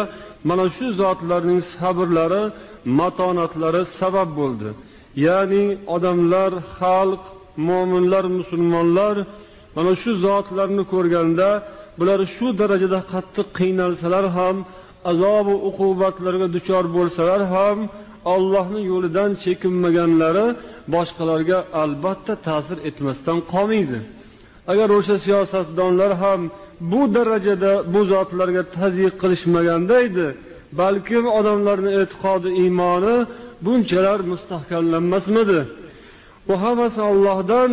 mana shu zotlarning sabrlari, matonatlari sabab bo'ldi. Ya'ni odamlar, xalq, mo'minlar, musulmonlar mana shu zotlarni ko'rganda bular shu darajada qattiq qiynalsalar ham, azob va uqubatlarga duchor bo'lsalar ham Allohning yo'lidan chekinmaganlari boshqalarga albatta ta'sir etmasdan qolmaydi. Agar o'sha siyosatdonlar ham bu darajada bu zotlarga tazyiq qilishmaganda edi, balkim odamlarning e'tiqodi, iymoni bunchalar mustahkamlanmasmidi? Bu hammasi Allohdan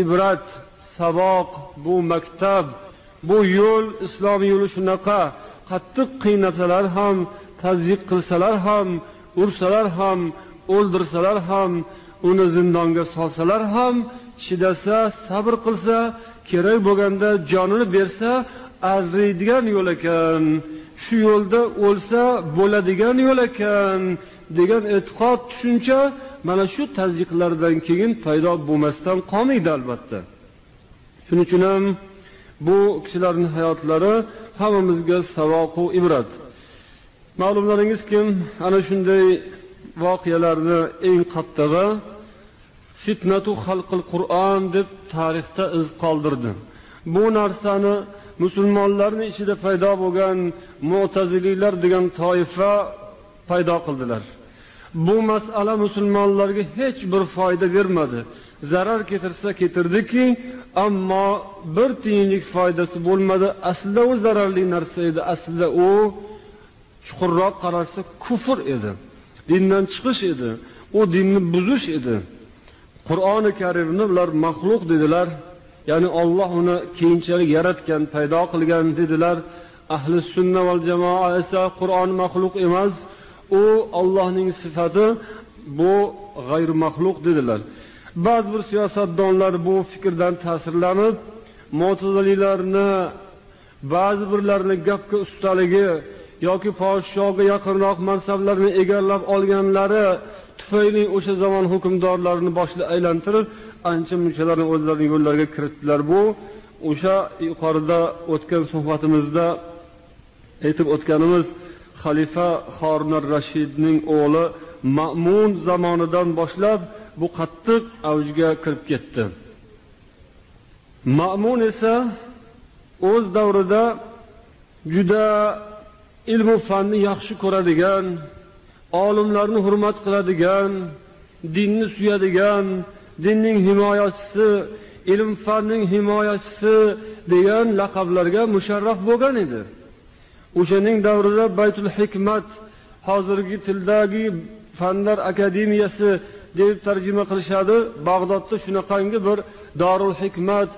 ibrat, saboq, bu maktab, bu yo'l, islom yo'li shunaqa qattiq qiynasalar ham, tazyiq qilsalar ham, ursalar ham, o'ldirsalar ham, uni zindonga solsalar ham, chidasa, sabr qilsa, kerak bo'lganda jonini bersa arziydigan yo'l ekan, shu yo'lda o'lsa bo'ladigan yo'l ekan degan e'tiqod, tushuncha mana shu tazyiqlardan keyin paydo bo'lmasdan qolmaydi albatta. Shuning uchun ham bu kishilarning hayotlari hammamizga saboq va ibrat. Ma'lumlaringiz kim, ana shunday voqealarni eng qattig'i fitnatu xalqil Qur'on deb tarixda iz qoldirdi. Bu narsani musulmonlarning ichida paydo bo'lgan mu'taziliylar degan toifa paydo qildilar. Bu masala musulmonlarga hech bir foyda bermadi. Zarar ketirsa ketirdiki, ammo bir tiyinlik foydasi bo'lmadi. Aslida u zararli narsa edi, aslida u chuqurroq qaralsa kufr edi, dindan chiqish edi, u dinni buzish edi. Qur'oni Karimni ular maxluq dedilar, ya'ni Alloh uni keyinchalik yaratgan, paydo qilgan dedilar. Ahli sunna val jamoa esa Qur'on maxluq emas, u Allohning sifati, bu g'ayr maxluq dedilar. Ba'zi bir siyosatdonlar bu fikrdan ta'sirlanib, mu'tazililarni ba'zi birlarini gapga ustaligi yoki podshohga yaqinroq mansablarni egallab olganlari tufayli o'sha zamon hukmdorlarini boshini aylantirib, ancha munchalarni o'zlarining yo'llariga kiritdilar. Bu o'sha yuqorida o'tgan suhbatimizda aytib o'tganimiz xalifa Harun ar-Rashidning o'g'li Ma'mun zamonidan boshlab bu qattiq avjga kirib ketdi. Ma'mun esa o'z davrida juda ilm va fanni yaxshi ko'radigan, olimlarni hurmat qiladigan, dinni suyadigan, dinning himoyachisi, ilm fanning himoyachisi degan laqablarga musharraf bo'lgan edi. O'shaning davrida Baytul Hikmat, hozirgi tildagi fanlar akademiyasi deb tarjima qilishadi. Bag'dodda shunaqangi bir Darul Hikmat,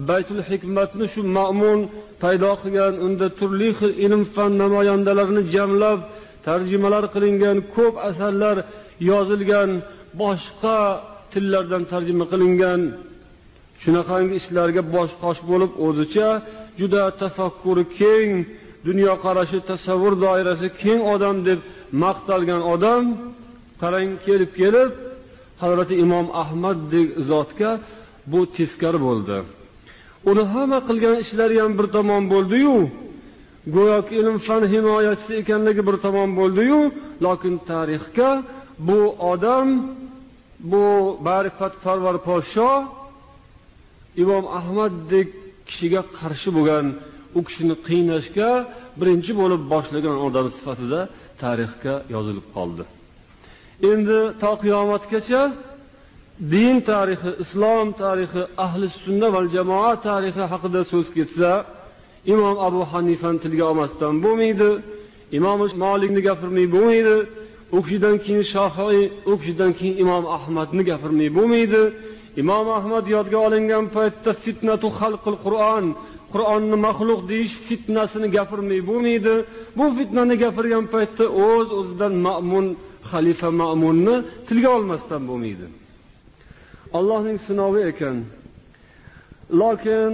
Baytul Hikmatni shu Ma'mun paydo qilgan, unda turli xil ilm fan namoyandalarini jamlab tarjimalar qilingan, ko'p asarlar yozilgan, boshqa tillardan tarjima qilingan. Shunaqangi ishlarga bosh qosh bo'lib, o'zicha juda tafakkuri keng, dunyoqarashi, tasavvur doirasi keng odam deb maqtalgan odam, qarang, kelib Hazrati Imom Ahmaddek zotga bu teskari bo'ldi. Uni hamma qilgan ishlari ham bir tomon bo'ldi-yu, go'yoki ilm fan himoyachisi ekanligi bir tomon bo'ldi-yu, lekin tarixga bu odam, bu ma'rifatparvar podsho Imom Ahmaddek kishiga qarshi bo'lgan, u kishini qiynashga birinchi bo'lib boshlagan odam sifatida tarixga yozilib qoldi. Endi to qiyomatgacha din tarixi, islom tarixi, ahli sunna val jamoa tarixi haqida so'z ketsa, Imom Abu Hanifani tilga olmasdan bo'lmaydi, Imom Malikni gapirmay bo'lmaydi, u kishidan keyin Shofiy, u kishidan keyin Imom Ahmadni gapirmay bo'lmaydi. Imom Ahmad yodga olingan paytda fitnatu xalqil Qur'on, Qur'onni maxluq deyish fitnasini gapirmay bo'lmaydi. Bu fitnani gapirgan paytda o'z-o'zidan Ma'mun, xalifa Ma'munni tilga olmasdan bo'lmaydi. Allohning sinovi ekan. Lekin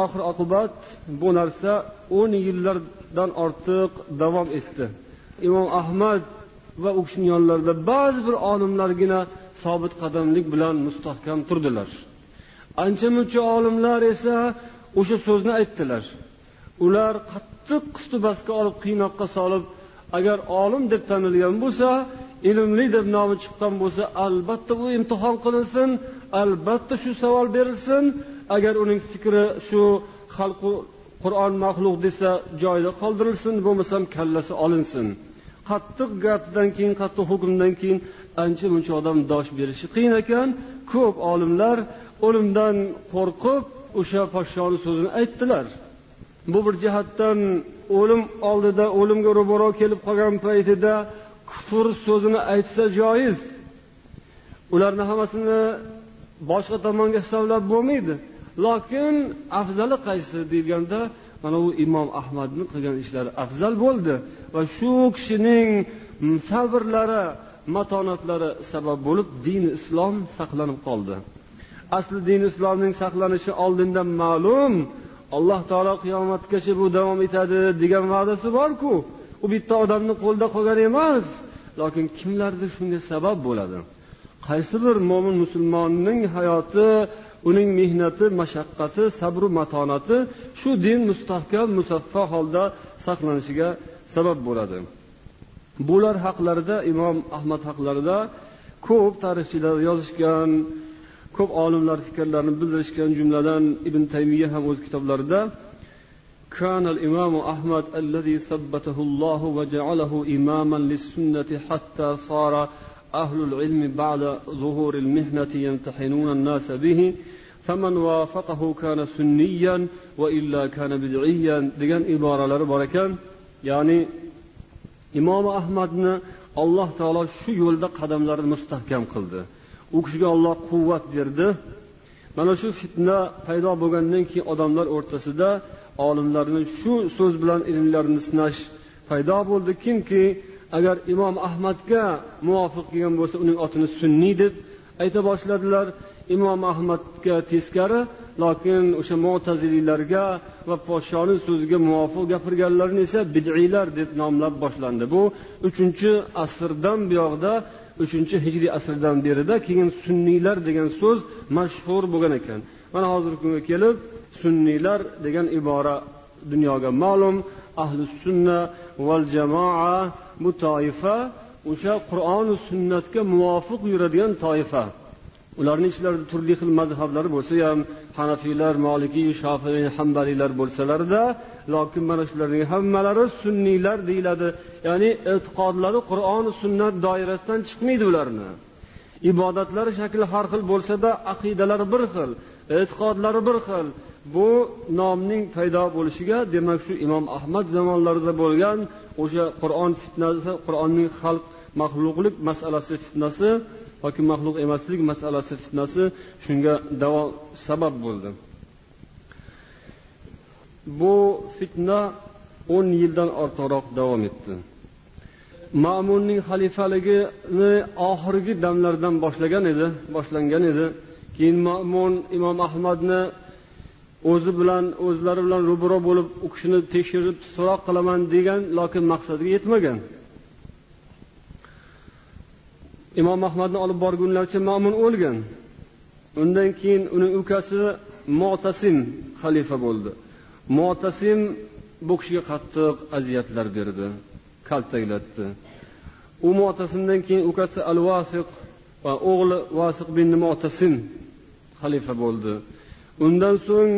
oxir oqibat bu narsa 10 yillardan ortiq davom etdi. Imom Ahmad va u kishining yonlarida ba'zi bir olimlargina sobit qadamlik bilan mustahkam turdilar. Ancha-muncha olimlar esa o'sha so'zni aytdilar. Ular qattiq qistubasga olib, qiynoqqa solib, agar olim deb tanilgan bo'lsa, ilmli deb nomi chiqqan bo'lsa, albatta u imtihon qilinsin, albatta shu savol berilsin. Agar uning fikri shu xalqu Qur'on maxluq desa joyida qoldirilsin, bo'lmasam kallasi olinsin. Qattiq gapdan keyin, qattiq hukmdan keyin ancha-muncha odam dosh berishi qiyin ekan. Ko'p olimlar o'limdan qo'rqib o'sha podshoning so'zini aytdilar. Bu bir jihatdan o'lim oldida, o'limga ro'baro kelib qolgan paytida kufr so'zini aytsa joiz. Ularni hammasini boshqa tomonga hisoblab bo'lmaydi. Lekin afzali qaysi deganda, mana u Imom Ahmadning qilgan ishlari afzal bo'ldi va shu kishining sabrlari, matonatlari sabab bo'lib din islom saqlanib qoldi. Asli din islomning saqlanishi oldindan ma'lum. Alloh taolo qiyomatgacha bu davom etadi degan va'dasi bor-ku. U bitta odamning qo'lida qolgan emas, lekin kimlardir shunga sabab bo'ladi. Qaysi bir mo'min musulmonning hayoti, uning mehnati, mashaqqati, sabr va matonati shu din mustahkam, musaffo holda saqlanishiga sabab bo'ladi. Bular haqlarida, Imom Ahmad haqlarida ko'p tarixchilar yozishgan, ko'p olimlar fikrlarini bildirishgan, jumladan Ibn Taymiya ham o'z kitoblarida كان الإمام أحمد الذي ثبته الله وجعله إماما للسنة حتى صار أهل العلم بعد ظهور المهنة يمتحنون الناس به فمن وافقه كان سنيا وإلا كان بدعيا degan iboralari bor ekan. Ya'ni Imom Ahmadni Alloh taolo shu yo'lda qadamlarini mustahkam qildi. U kishiga Alloh quvvat berdi. Mana shu fitna paydo bo'lgandan keyin odamlar o'rtasida olimlarni shu so'z bilan ilmlarini sinash paydo bo'ldi. Kimki agar Imom Ahmadga muvofiq kelgan bo'lsa, uning otini sunniy deb ayta boshladilar. Imom Ahmadga teskari, lekin o'sha mu'tazililarga va podshoning so'ziga muvofiq gapirganlarni esa bid'iylar deb nomlab boshlandi. Bu 3-asrdan buyog'da, 3-hijriy asrdan berida keyin sunniylar degan so'z mashhur bo'lgan ekan. Mana hozirgi kunga kelib sunniylar degan ibora dunyoga ma'lum. Ahli sunna val jamoa bu toifa o'sha Qur'on va sunnatga muvofiq yuradigan toifa. Ularning ichlarida turli xil mazhablar bo'lsa ham, Hanafiylar, Malikiy, Shofiiy, Hanbaliylar bo'lsalar-da, lekin mana shularning hammalari sunniylar deyiladi. Ya'ni e'tiqodlari Qur'on va sunnat doirasidan chiqmaydi ularni. Ibodatlari shakli har xil bo'lsa-da, aqidalari bir xil, e'tiqodlari bir xil. Bu nomning paydo bo'lishiga, demak, shu Imom Ahmad zamonlarida bo'lgan o'sha Qur'on fitnasi, Qur'onning xalq maxluqlik masalasi fitnasi yoki maxluq emaslik masalasi fitnasi shunga davom sabab bo'ldi. Bu fitna 10 yildan ortiqroq davom etdi. Ma'munning xalifaligini oxirgi damlardan boshlangan edi. Keyin Ma'mun Imom Ahmadni o'zi bilan, o'zlari bilan ro'baro bo'lib, u kishini tekshirib so'roq qilaman degan, lekin maqsadiga yetmagan. Imom Ahmadni olib borgunlaricha Ma'mun o'lgan. Undan keyin uning ukasi Mu'tasim xalifa bo'ldi. Mu'tasim bu kishiga qattiq aziyatlar berdi, kaltaklatdi. U Mu'tasimdan keyin ukasi Al-Vasiq va o'g'li Vasiq bin Mu'tasim xalifa bo'ldi. Undan so'ng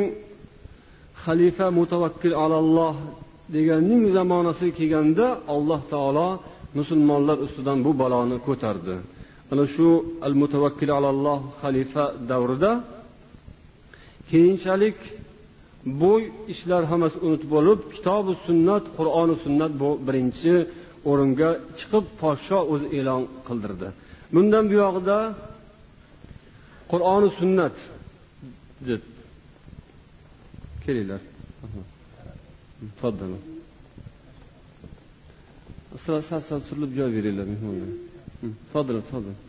xalifa Mutawakkil alalloh deganning zamonasi kelganda Alloh taolo musulmonlar ustidan bu baloni ko'tardi. Ana shu al-mutawakkil alalloh xalifa davrida keyinchalik bu ishlar hammasi unutib bo'lib, kitob-u sunnat, Qur'on-u sunnat bu birinchi o'ringa chiqib, podsho o'zi e'lon qildirdi. Bundan buyog'ida Qur'on-u sunnat deb kelinglar. Tafaddalu. Sal surilib joy beringlar mehmonlarga. Tafaddalu, tafaddalu.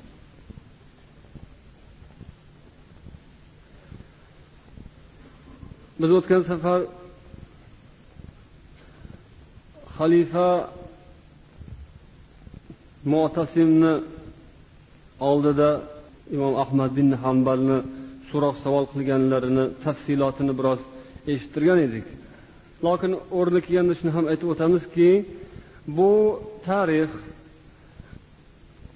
Biz o'tgan safar xalifa Mu'tasimni oldida Imom Ahmad bin Hanbalni so'roq savol qilganlarini tafsilotini biroz eshittirgan edik. Lekin o'rni kelganda shuni ham aytib o'tamizki, bu tarix,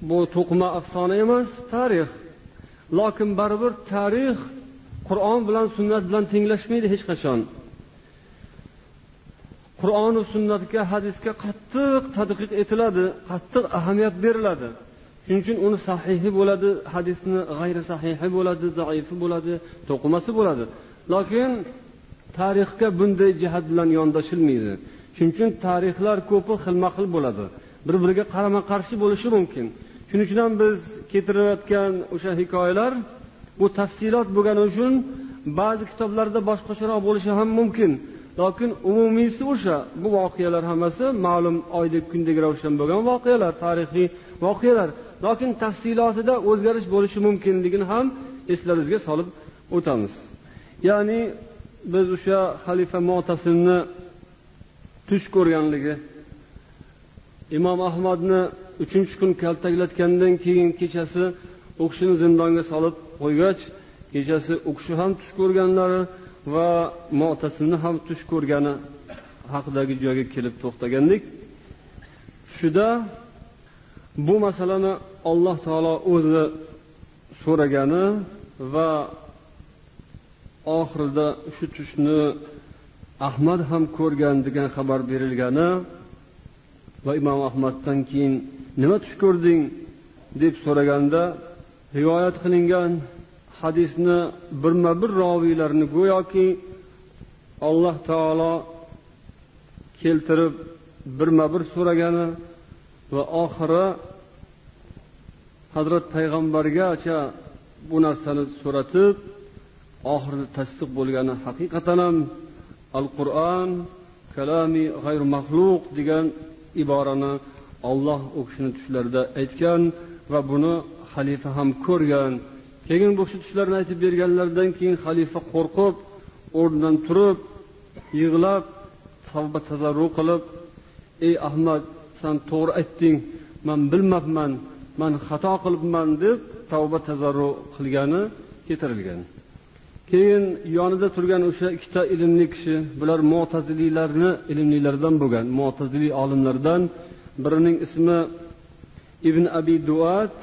bu to'qima afsona emas, tarix. Lekin baribir tarix Qur'on bilan sunnat bilan tenglashmaydi hech qachon. Qur'on va sunnatga, hadisga qattiq tadqiq etiladi, qattiq ahamiyat beriladi. Shuning uchun uni sahihi bo'ladi, hadisni g'ayri sahihi bo'ladi, zaifi bo'ladi, to'qimasi bo'ladi. Lekin tarixga bunday jihat bilan yondashilmaydi. Shuning uchun tarixlar ko'pi xilma-xil bo'ladi. Bir-biriga qarama-qarshi bo'lishi mumkin. Shuning uchun ham biz keltirayotgan o'sha hikoyalar bu tafsilot bo'lgani uchun ba'zi kitoblarda boshqacharoq bo'lishi ham mumkin. Lekin umumiysi o'sha, bu voqealar hammasi ma'lum oydek kundek ravshan bo'lgan voqealar, tarixiy voqealar. Lekin tafsilotida o'zgarish bo'lishi mumkinligini ham eslaringizga solib o'tamiz. Ya'ni biz o'sha xalifa Mu'tasimni tush ko'rganligi, Imom Ahmadni 3-kun kaltaklatgandan keyin kechasi u kishini zindonga solib qo'ygach, kechasi u kishi ham tush ko'rganlari va Mu'tasimni ham tush ko'rgani haqidagi joyga kelib to'xtagandik. Shuda bu masalani Alloh taolo o'zi so'ragani va oxirida shu tushni Ahmad ham ko'rgan degan xabar berilgani va Imom Ahmaddan keyin nima tush ko'rding deb so'raganda rivoyat qilingan hadisni birma-bir roviylarni go'yoki Alloh taolo keltirib birma-bir so'ragani va oxiri Hazrat payg'ambargacha bu narsani so'ratib oxirida tasdiq bo'lgani haqiqatan ham Al-Qur'on kalami g'ayr maxluq degan iborani Alloh u kishini tushlarida aytgan va buni xalifa ham ko'rgan. Keyin bu kishi tushlarini aytib berganlaridan keyin xalifa qo'rqib, o'rnidan turib, yig'lab, tavba tazarru qilib, "Ey Ahmad, sen to'g'ri aytding, men bilmabman, men xato qilibman" deb tavba tazarru qilgani keltirilgan. Keyin yonida turgan o'sha ikkita ilmli kishi, bular mu'taziliylarni ilmlilaridan bo'lgan, mu'taziliy olimlardan birining ismi Ibn Abi Duat,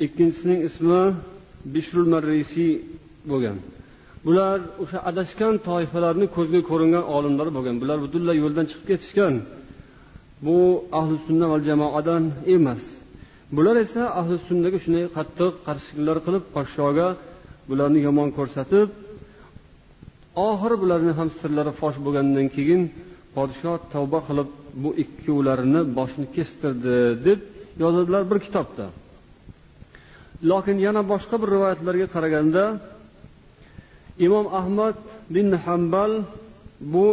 ikkinchisining ismi Bishrul Marrisi bo'lgan. Bular o'sha adashgan toifalarning ko'zga ko'ringan olimlari bo'lgan. Bular butunlay yo'ldan chiqib ketishgan. Bu ahli sunna va jamoadan emas. Bular esa ahli sunnaga shunday qattiq qarshiliklar qilib, podshoga bularni yomon ko'rsatib, oxiri bularni ham sirlari fosh bo'lgandan keyin podsho tavba qilib bu ikkovlarini boshini kestirdi deb yozadilar bir kitobda. Lekin yana boshqa bir rivoyatlarga qaraganda Imom Ahmad bin Hanbal bu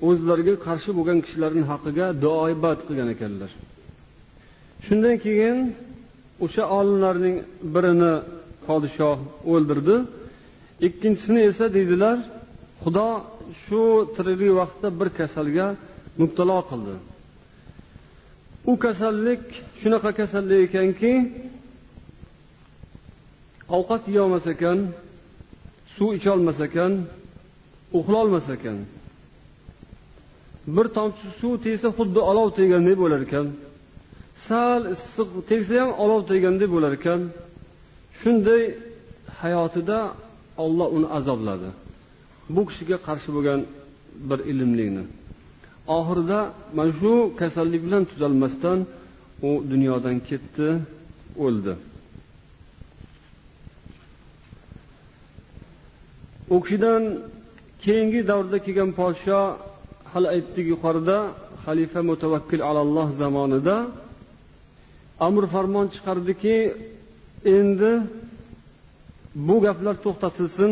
o'zlariga qarshi bo'lgan kishilarning haqiga duoibat qilgan ekanlar. Shundan keyin o'sha olimlarning birini podshoh o'ldirdi. Ikkinchisini esa deydilar, Xudo shu tiriklik vaqtda bir kasalga mubtalo qildi. U kasallik shunaqa kasallik ekanki, ovqat yeyolmas ekan, suv icholmas ekan, uxlolmas ekan. Bir tomchi suv tegsa xuddi olov tegandek bo'lar ekan. Sal issiq tegsa ham olov tegandek bo'lar ekan. Shunday hayotida Alloh uni azobladi. Bu kishiga qarshi bo'lgan bir ilmlikni. Oxirida mana shu kasallik bilan tuzalmasdan u dunyodan ketdi, o'ldi. U kishidan keyingi davrda kelgan podsho, hali aytdik yuqorida, xalifa Mutawakkil alalloh zamonida amr farmon chiqardiki, endi bu gaplar to'xtatilsin,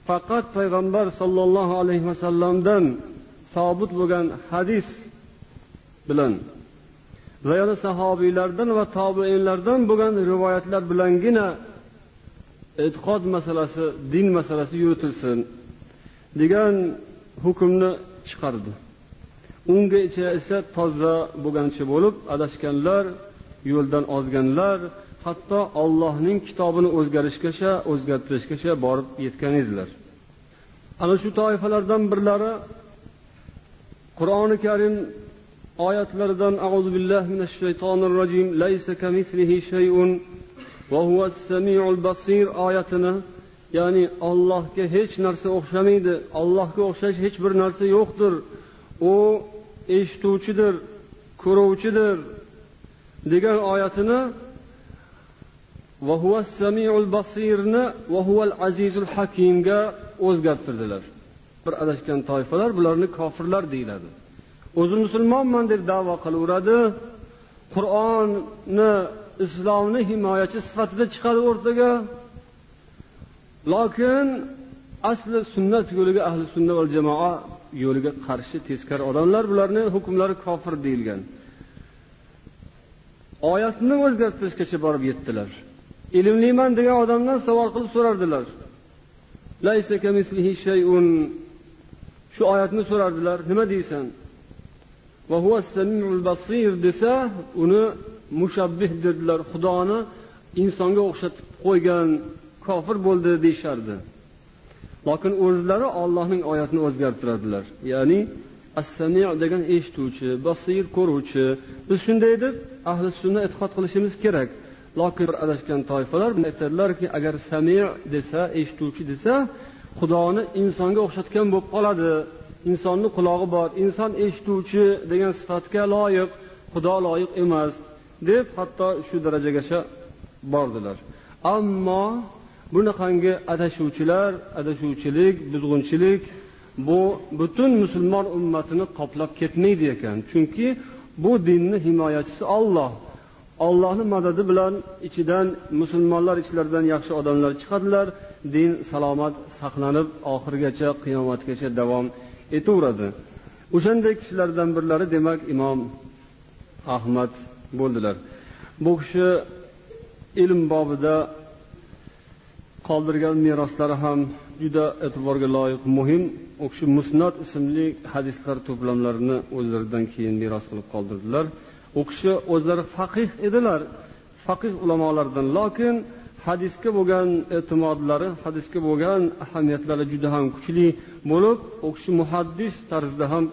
faqat payg'ambar sollallohu alayhi vasallamdan sobit bo'lgan hadis bilan va yana sahobiylardan va tobiinlardan bo'lgan rivoyatlar bilangina e'tiqod masalasi, din masalasi yuritilsin degan hukmni chiqardi. Ungacha esa toza bo'lgancha bo'lib, adashganlar, yo'ldan ozganlar hatto Allohning kitobini o'zgarishgacha, o'zgartirishgacha borib yetgan edilar. Ana shu toifalardan birlari Qur'oni Karim oyatlaridan a'uzu billahi minash shaytonir rojim laysa kamislihi shay'un va huwas samiul basir oyatini, ya'ni Allohga hech narsa o'xshamaydi, Allohga o'xshash hech bir narsa yo'qdir, u eshituvchidir, ko'ruvchidir degan oyatini va huwas samiul basirni va huval azizul hakimga o'zgartirdilar. Bir adashgan toifalar, bularni kofirlar deyiladi. O'zi musulmonman deb da'vo qilaveradi, Qur'onni, islomni himoyachi sifatida chiqadi o'rtaga. Lokin asli sunnat yo'liga, ahli sunna val jamoa yo'liga qarshi teskari odamlar, bularning hukmlari kofir deyilgan. Oyatni o'zgartirishgacha borib yetdilar. Ilmliman degan odamdan savol qilib so'rardilar. Laysa kamislihi shay'un, shu oyatni so'rardilar, nima deysan? Va huwas samiul basir desa, uni mushabbih dedilar, Xudoni insonga o'xshatib qo'ygan kofir bo'ldi deyishardi. Lekin o'zlari Allohning oyatini o'zgartiradilar. Ya'ni as-sami' degan eshituvchi, basir ko'ruvchi. Biz shunday deb ahli sunna e'tiqod qilishimiz kerak. Lekin bir adashgan toifalar aytadilarki, agar sami' desa, eshituvchi desa, Xudoni insonga o'xshatgan bo'lib qoladi. Insonning qulog'i bor, inson eshituvchi degan sifatga loyiq, Xudo loyiq emas deb hatto shu darajagacha bordilar. Ammo bunaqangi adashuvchilar, adashuvchilik, buzg'unchilik bu butun musulmon ummatini qoplab ketmaydi ekan. Chunki bu dinni himoyachisi Alloh. Allohning madadi bilan ichidan musulmonlar ichlaridan yaxshi odamlar chiqadilar, din salomat saqlanib oxirigacha, qiyomatgacha davom etaveradi. O'shanday kishilardan birlari demak Imom Ahmad bo'ldilar. Bu kishi ilm bobida qoldirgan meroslari ham juda e'tiborga loyiq, muhim. U kishi Musnad ismli hadislar to'plamlarini o'zlaridan keyin meros qilib qoldirdilar. U kishi o'zlari faqih edilar, faqih ulamolardan, lekin hadisga bo'lgan e'timodlari, hadisga bo'lgan ahamiyatlari juda ham kuchli bo'lib, u kishi muhaddis tarzida ham,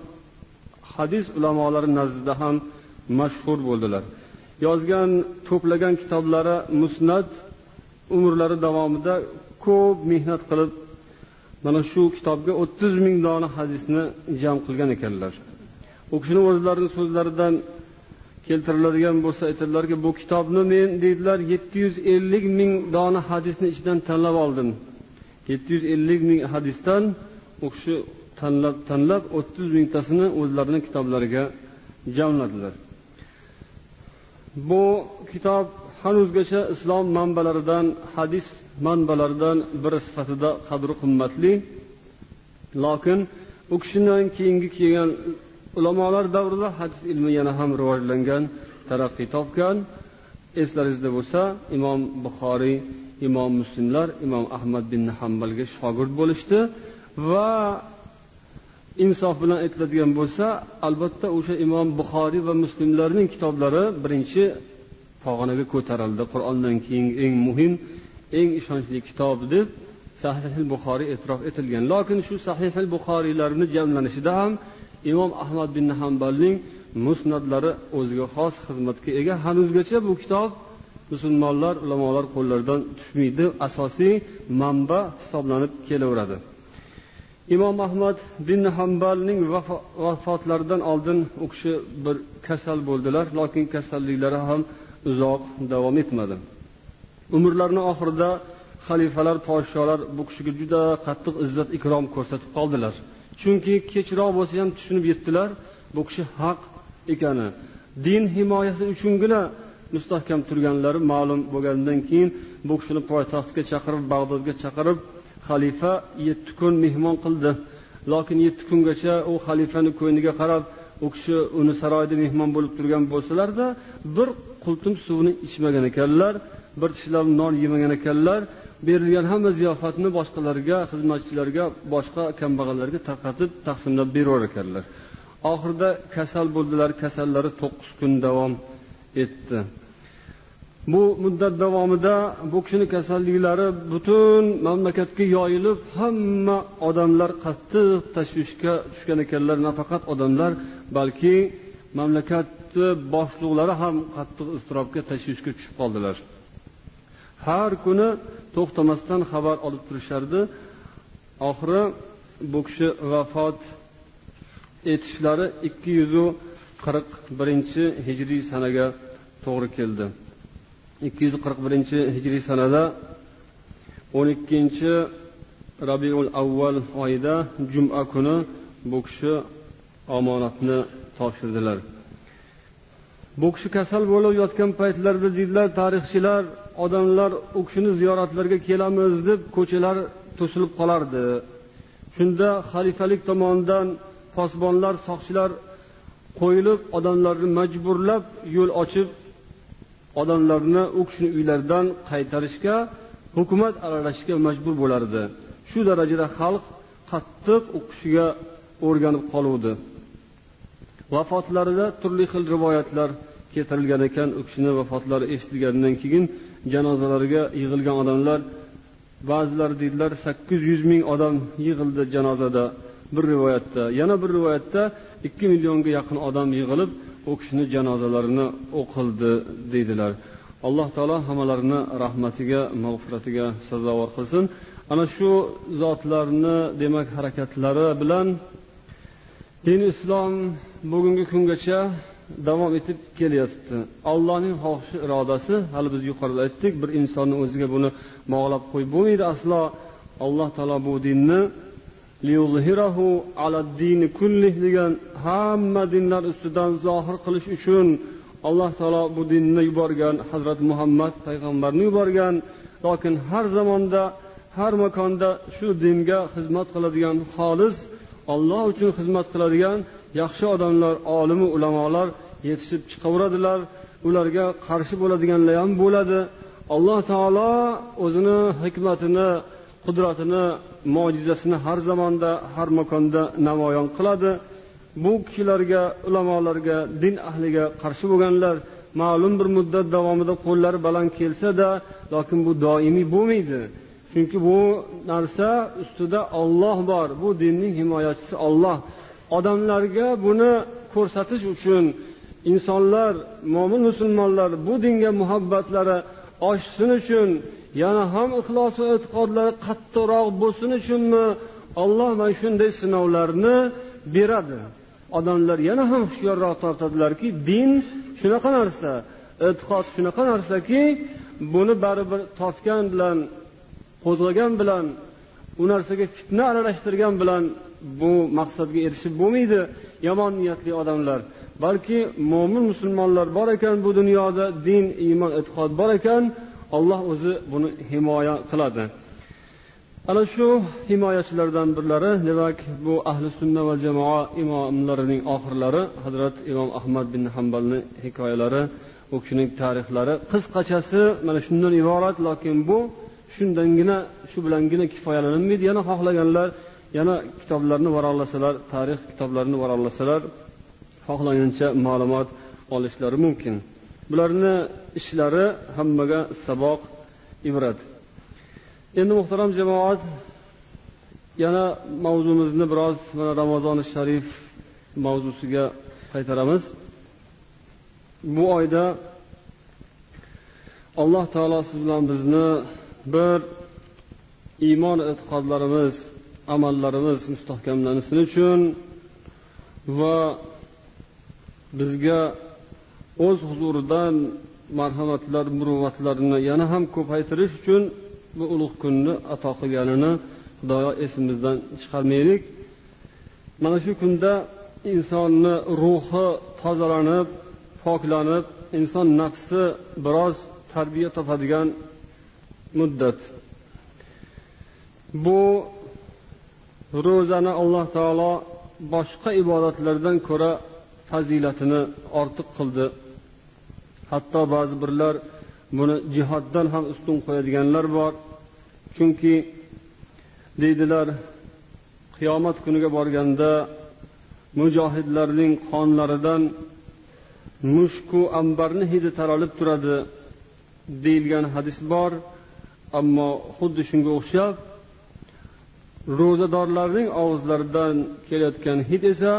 hadis ulamolari nazdida ham mashhur bo'ldilar. Yozgan, to'plagan kitoblari Musnad umrlari davomida ko'p mehnat qilib mana shu kitobga 30 ming dona hadisni jam qilgan ekanlar. U kishining o'zlarining so'zlaridan keltiriladigan bo'lsa aytadilarki, bu kitobni men deydilar 750 ming dona hadisni ichidan tanlab oldim. 750 ming hadisdan u kishi tanlab 30 mingtasini o'zlarining kitoblariga jamladilar. Bu kitob hanuzgacha islom manbalaridan, hadis manbalaridan biri sifatida qadri qimmatli. Lekin u kishidan keyingi kelgan ulamolar davrida hadis ilmi yana ham rivojlangan, taraqqiy topgan. Eslaringizda bo'lsa, Imom Buxoriy, Imom Muslimlar Imom Ahmad bin Hanbalga shogird bo'lishdi va insof bilan aytiladigan bo'lsa, albatta o'sha Imom Buxoriy va Muslimlarning kitoblari birinchi pog'onaga ko'tarildi. Qur'ondan keyin eng muhim, eng ishonchli kitob deb Sahih Buxoriy e'tirof etilgan. Lekin shu Sahih Buxoriylarning jamlanishida ham Imom Ahmad bin Hanbalning musnadlari o'ziga xos xizmatga ega. Hanuzgacha bu kitob musulmonlar, ulamolar qo'llaridan tushmaydi, asosiy manba hisoblanib kelaveradi. Imom Ahmad bin Hanbalning vafotlaridan oldin u kishi bir kasal bo'ldilar, lekin kasalliklari ham uzoq davom etmadi. Umrlarining oxirida xalifalar, podsholar bu kishiga juda qattiq izzat ikrom ko'rsatib qoldilar. Chunki kechroq bo'lsa ham tushunib yetdilar, bu kishi haq ekani, din himoyasi uchungina mustahkam turganlari ma'lum bo'lgandan keyin bu kishini poytaxtga chaqirib, Bag'dodga chaqirib, xalifa 7 kun mehmon qildi. Lekin 7 kungacha u xalifani ko'ngliga qarab, u kishi uni saroyida mehmon bo'lib turgan bo'lsalar-da, bir qultum suvni ichmagan ekanlar, bir tishlab non yemagan ekanlar. Berilgan hamma ziyofatni boshqalarga, xizmatchilarga, boshqa kambag'allarga tarqatib, taqsimlab berar ekanlar. Oxirida kasal bo'ldilar, kasallari 9 kun davom etdi. Bu muddat davomida bu kishining kasalliklari butun mamlakatga yoyilib, hamma odamlar qattiq tashvishga tushgan ekanlar. Nafaqat odamlar, balki mamlakatni boshliqlari ham qattiq iztirobga, tashvishga tushib qoldilar. Har kuni to'xtamasdan xabar olib turishardi. Oxiri bu kishi vafot etishlari 241-hijriy sanaga to'g'ri keldi. 241-hijriy sanada 12 Rabiul Avval oyida juma kuni bu kishi omonatni topshirdilar. Bu kishi kasal bo'lib yotgan paytlarida deydilar tarixchilar, odamlar u kishini ziyoratlarga kelamiz deb ko'chalar to'silib qolardi. Shunda xalifalik tomonidan posbonlar, soqchilar qo'yilib, odamlarni majburlab yo'l ochib, odamlarni u kishini uylaridan qaytarishga, hukumat aralashishga majbur bo'lardi. Shu darajada xalq qattiq u kishiga o'rganib qoluvdi. Vafotlarida turli xil rivoyatlar keltirilgan ekan. U kishini vafotlari eshitilganidan keyin janozalariga yig'ilgan odamlar, ba'zilari deydilar 800 ming odam yig'ildi janozada bir rivoyatda, yana bir rivoyatda 2 millionga yaqin odam yig'ilib u kishini janozalarini o'qildi deydilar. Alloh taolo hammalarini rahmatiga, mag'firatiga sazovor qilsin. Ana shu zotlarni demak harakatlari bilan din islom bugungi kungacha davom etib kelyapti. Allohning xohishi, irodasi, hali biz yuqorida aytdik, bir insonning o'ziga buni bog'lab qo'yib bo'lmaydi aslo. Alloh taolo bu dinni liyuzhirahu ala-dini kullih degan, hamma dinlar ustidan zohir qilish uchun Alloh taolo bu dinni yuborgan, Hazrat Muhammad payg'ambarni yuborgan. Lekin har zamonda, har makonda shu dinga xizmat qiladigan, xolis Alloh uchun xizmat qiladigan yaxshi odamlar, olimu ulamolar yetishib chiqaveradilar. Ularga qarshi bo'ladiganlar ham bo'ladi. Alloh taolo o'zini hikmatini, qudratini, mo'jizasini har zamonda, har makonda namoyon qiladi. Bu kishilarga, ulamolarga, din ahliga qarshi bo'lganlar ma'lum bir muddat davomida qo'llari baland kelsa-da, lekin bu doimiy bo'lmaydi. Chunki bu narsa ustida Alloh bor. Bu dinning himoyachisi Alloh. Odamlarga buni ko'rsatish uchun insonlar, mo'min musulmonlar bu dinga muhabbatlari oshsin uchun, yana ham ixlos va e'tiqodlari qattiqroq bo'lsin uchunmi Alloh mana shunday sinovlarni beradi. Odamlar yana ham hushyorroq tortadilarki, din shunaqa narsa, e'tiqod shunaqa narsaki, buni baribir tortgan bilan, qo'zg'agan bilan, u narsaga fitna aralashtirgan bilan bu maqsadga erishib bo'lmaydi yomon niyatli odamlar. Balki mo'min musulmonlar bor ekan bu dunyoda, din, iymon, e'tiqod bor ekan, Alloh o'zi buni himoya qiladi. Ana shu himoyachilardan birlari, demak, bu ahli sunna va jamoa imomlarining oxirlari Hazrat Imom Ahmad bin Hanbalning hikoyalari, u kishining tarixlari qisqachasi mana shundan iborat. Lekin bu shundangina, shu bilangina kifoyalanmaydi. Yana xohlaganlar yana kitoblarni varaqlasalar, tarix kitoblarini varaqlasalar, xohlagancha ma'lumot olishlari mumkin. Bularni ishlari hammaga saboq, ibrat. Endi muhtaram jamoat, yana mavzumizni biroz mana Ramazoni sharif mavzusiga qaytaramiz. Bu oyda Alloh taolo siz bilan bizni bir iymon e'tiqodlarimiz amallarimiz mustahkamlansin uchun va bizga o'z huzuridan marhamatlar, muruvvatlarini yana ham ko'paytirish uchun bu ulug' kunni ato qilganini Xudoyo esimizdan chiqarmaylik. Mana shu kunda insonni ruhi tozalanib, poklanib, inson nafsi biroz tarbiya topadigan muddat. Bu ro'zani Alloh taolo boshqa ibodatlardan ko'ra fazilatini ortiq qildi. Hatto ba'zi birlar buni jihoddan ham ustun qo'yadiganlar bor. Chunki deydilar, qiyomat kuniga borganda mujohidlarning qonlaridan mushku ambarni hidi taralib turadi deyilgan hadis bor. Ammo xuddi shunga o'xshab ro'zadorlarning og'izlaridan kelayotgan hid esa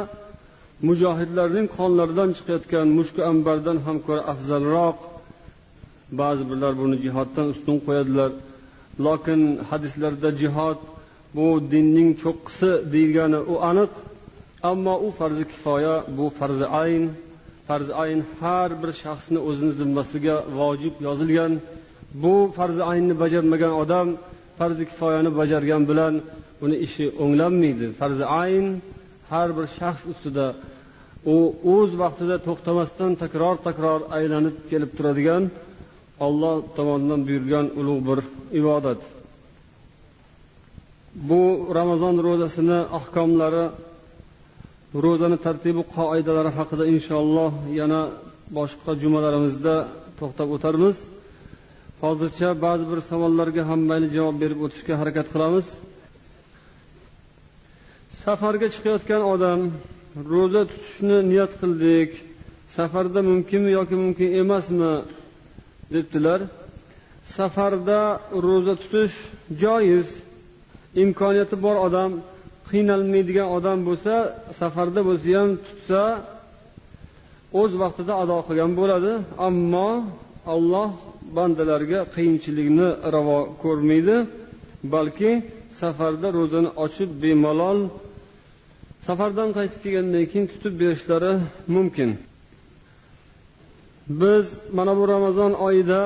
mujohidlarning qonlaridan chiqayotgan mushku ambardan ham ko'ra afzalroq. Ba'zi birlar buni jihoddan ustun qo'yadilar. Lekin hadislarda jihod bu dinning cho'qqisi deyilgani u aniq, ammo u farzi kifoya, bu farzi ayn. Farzi ayn har bir shaxsni o'zini zimmasiga vojib yozilgan. Bu farzi aynni bajarmagan odam farzi kifoyani bajargan bilan uni ishi o'nglanmaydi. Farzi ayn har bir shaxs ustida u o'z vaqtida to'xtamasdan takror-takror aylanib kelib turadigan Alloh tomonidan buyurgan ulug' bir ibodat. Bu Ramazon ro'zasini ahkomlari, ro'zani tartibi, qoidalari haqida inshaalloh yana boshqa jumalarimizda to'xtab o'tarmiz. Hozircha ba'zi bir savollarga ham mayli javob berib o'tishga harakat qilamiz. Safarga chiqayotgan odam ro'za tutishni niyat qildik, safarda mumkinmi yoki mumkin emasmi debdilar. Safarda ro'za tutish joiz. Imkoniyati bor odam, qiynalmaydigan odam bo'lsa, safarda bo'lsa ham tutsa, o'z vaqtida ado qilgan bo'ladi. Ammo Alloh bandalarga qiyinchilikni ravo ko'rmaydi, balki safarda ro'zani ochib bemalol safardan qaytib kelgandan keyin tutib berishlari mumkin. Biz mana bu Ramazon oyida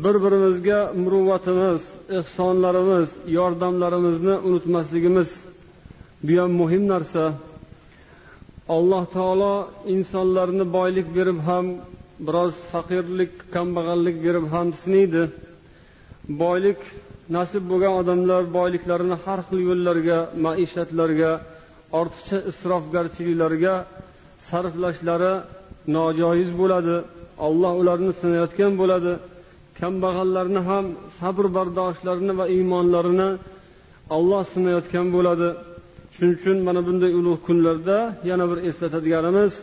bir-birimizga muruvvatimiz, ihsonlarimiz, yordamlarimizni unutmasligimiz bu ham muhim narsa. Alloh taolo insonlarni boylik berib ham, biroz faqirlik, kambag'allik berib ham sinaydi. Boylik nasib bo'lgan odamlar boyliklarini har xil yo'llarga, maishatlarga, ortiqcha isrofgarchiliklarga sarflashlari nojoiz bo'ladi. Alloh ularni sinayotgan bo'ladi. Kambag'allarni ham sabr bardoshlarini va iymonlarini Alloh sinayotgan bo'ladi. Shuning uchun mana bunday ulug' kunlarda yana bir eslatadiganimiz,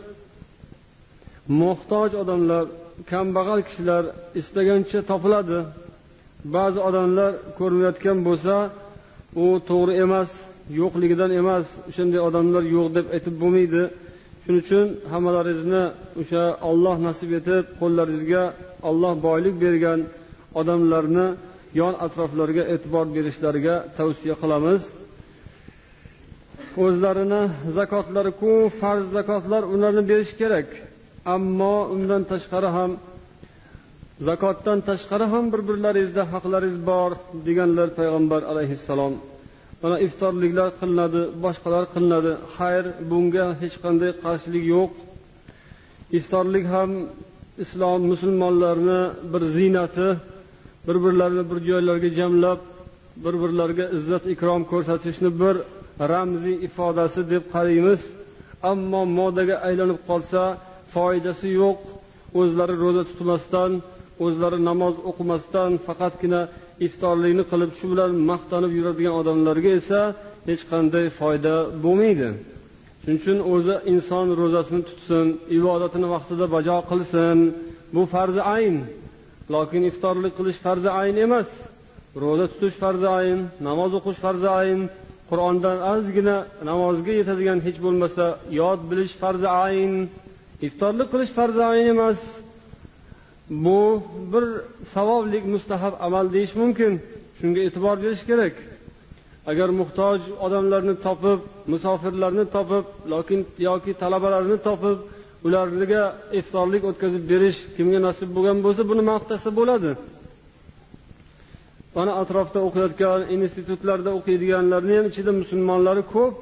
muhtoj odamlar, kambag'al kishilar istagancha topiladi. Ba'zi odamlar ko'rinayotgan bo'lsa, u to'g'ri emas, yo'qligidan emas, o'shanday odamlar yo'q deb aytib bo'lmaydi. Shuning uchun hammalaringizni o'sha Alloh nasib etib, qo'llaringizga Alloh boylik bergan odamlarni yon atroflariga e'tibor berishlariga tavsiya qilamiz. O'zlarini zakotlari-ku, farz zakotlar, ularni berish kerak. Ammo undan tashqari ham, zakotdan tashqari ham bir-birlaringizda haqlaringiz bor deganlar payg'ambar alayhissalom. Mana iftorliklar qilinadi, boshqalar qilinadi. Xayr, bunga hech qanday qarshilik yo'q. Iftorlik ham islom musulmonlarni bir ziynati, bir-birlarini bir joylarga jamlab, bir-birlariga izzat ikrom ko'rsatishni bir ramziy ifodasi deb qaraymiz. Ammo modaga aylanib qolsa foydasi yo'q. O'zlari ro'za tutmasdan, o'zlari namoz o'qimasdan faqatgina iftorlikni qilib shu bilan maqtanib yuradigan odamlarga esa hech qanday foyda bo'lmaydi. Shuning uchun o'zi inson ro'zasini tutsin, ibodatini vaqtida bajo qilsin. Bu farzi ayn. Lekin iftorlik qilish farzi ayn emas. Ro'za tutish farzi ayn, namoz o'qish farzi ayn, Qur'ondan ozgina namozga yetadigan hech bo'lmasa yod bilish farzi ayn, iftorlik qilish farzi ayn emas. Bu bir savoblik mustahab amal deyish mumkin. Shunga e'tibor berish kerak. Agar muhtoj odamlarni topib, musofirlarni topib, yoki talabalarni topib, ularga iftorlik o'tkazib berish kimga nasib bo'lgan bo'lsa, buni maqtasa bo'ladi. Mana atrofda o'qiyotgan, institutlarda o'qiydiganlarning ham ichida musulmonlari ko'p,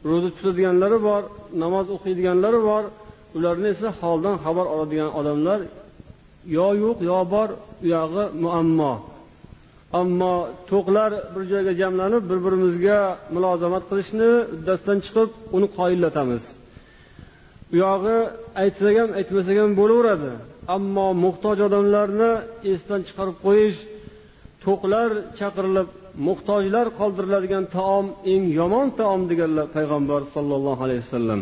ro'za tutadiganlari bor, namoz o'qiydiganlari bor. Ularni esa holdan xabar oladigan odamlar yo yo'q, yo bor, u yog'i muammo. Ammo to'qlar bir joyga jamlanib, bir-birimizga mulozamat qilishni uddasidan chiqib, uni qoyillatamiz. U yog'i aytsak ham, aytmasak ham bo'laveradi. Ammo muhtoj odamlarni esdan chiqarib qo'yish, to'qlar chaqirilib, muhtojlar qoldiriladigan taom eng yomon taom deganlar payg'ambar sollallohu alayhi vasallam.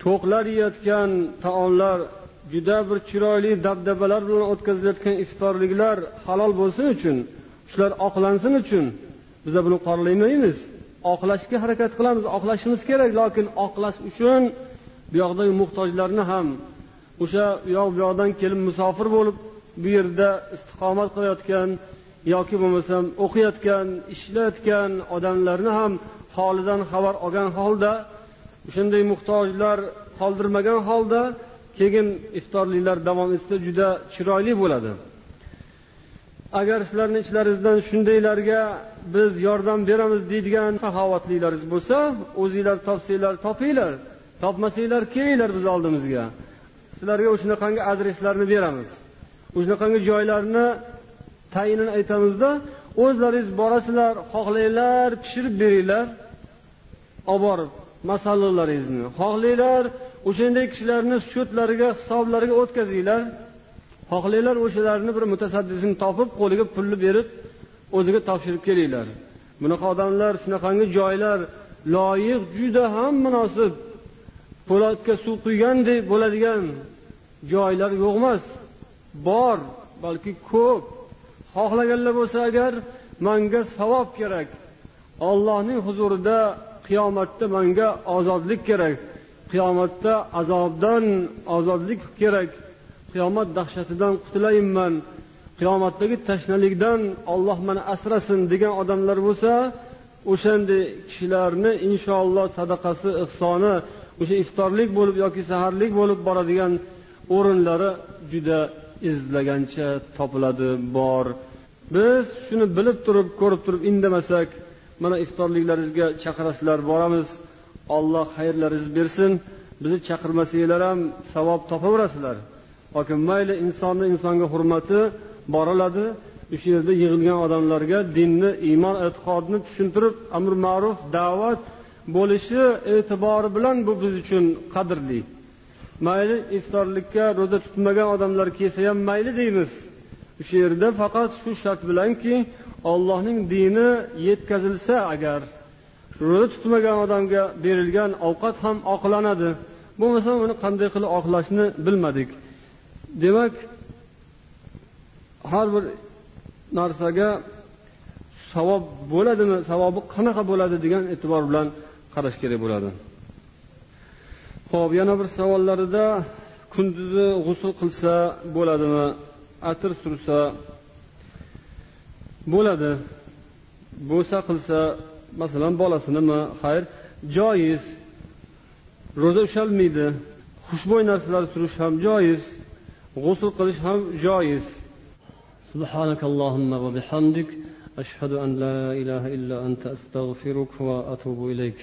To'qlar yeyotgan taomlar, juda bir chiroyli dabdabalar bilan o'tkazilayotgan iftorliklar halol bo'lsin uchun, shular oqlansin uchun biz buni qoralamaymiz. Oqlashga harakat qilamiz, oqlashimiz kerak, lekin oqlash uchun bu yoqdagi muhtojlarni ham, o'sha u yoq bu yoqdan kelib musofir bo'lib bu yerda istiqomat qilayotgan yoki bo'lmasam o'qiyotgan, ishlayotgan odamlarni ham holidan xabar olgan holda, o'shanday muhtojlar qoldirmagan holda keyin iftorliklar davom etsa juda chiroyli bo'ladi. Agar sizlarning ichlaringizdan shundaylarga biz yordam beramiz deydigan saxovatlilaringiz bo'lsa, o'zinglar topsanglar topinglar, topmasanglar kelinglar biz oldimizga. Sizlarga o'shunaqangi adreslarni beramiz. O'shunaqangi joylarni tayinini aytamizda, o'zlaringiz borasizlar, xohlanglar pishirib beringlar, olib borib masalliqlaringizni. Xohlanglar o'shanday kishilarni schyotlariga, hisoblariga o'tkazinglar. Xohlanglar o'shalarni bir mutasaddisini topib, qo'liga pulni berib, o'ziga topshirib kelinglar. Bunaqa odamlar, shunaqangi joylar loyiq, juda ham munosib, po'latga suv quygandek bo'ladigan joylar yo'q emas, bor, balki ko'p. Xohlaganlar bo'lsa agar menga savob kerak, Allohning huzurida qiyomatda menga ozodlik kerak, qiyomatda azobdan ozodlik kerak, qiyomat dahshatidan qutulayman, qiyomatdagi tashnalikdan Alloh meni asrasin degan odamlar bo'lsa, o'shanday kishilarni inshaalloh sadaqasi, ihsoni o'sha iftorlik bo'lib yoki saharlik bo'lib boradigan o'rinlari juda izlagancha topiladi, bor. Biz shuni bilib turib, ko'rib turib indamasak, mana iftorliklaringizga chaqirasizlar, boramiz. Alloh xayrlaringizni bersin. Bizni chaqirmasanglar ham savob topaverasizlar. Lekin mayli, insonni insonga hurmati boriladi. O'sha yerda yig'ilgan odamlarga dinni, iymon, e'tiqodni tushuntirib, amr ma'ruf da'vat bo'lishi e'tibori bilan bu biz uchun qadrli. Mayli iftorlikka ro'za tutmagan odamlar kelsa ham mayli deymiz. O'sha yerda faqat shu shart bilanki, Allohning dini yetkazilsa agar ro'za tutmagan odamga berilgan ovqat ham oqlanadi. Bo'lmasa uni qanday qilib oqlashni bilmadik. Demak, har bir narsaga savob bo'ladimi, savobi qanaqa bo'ladi degan e'tibor bilan qarash kerak bo'ladi. Xo'p, yana bir savollarida kunduzi g'usl qilsa bo'ladimi, atir sursa bo'ladi, bo'sa qilsa, masalan, bolasinimi, xayr, joiz. Ro'za ushalmaydi, xushbo'y narsalar surish ham joiz, g'usl qilish ham joiz. Subhanakallohumma va bihamdik, ashhadu an la ilaha illa anta astag'firuka va atubu ilayk.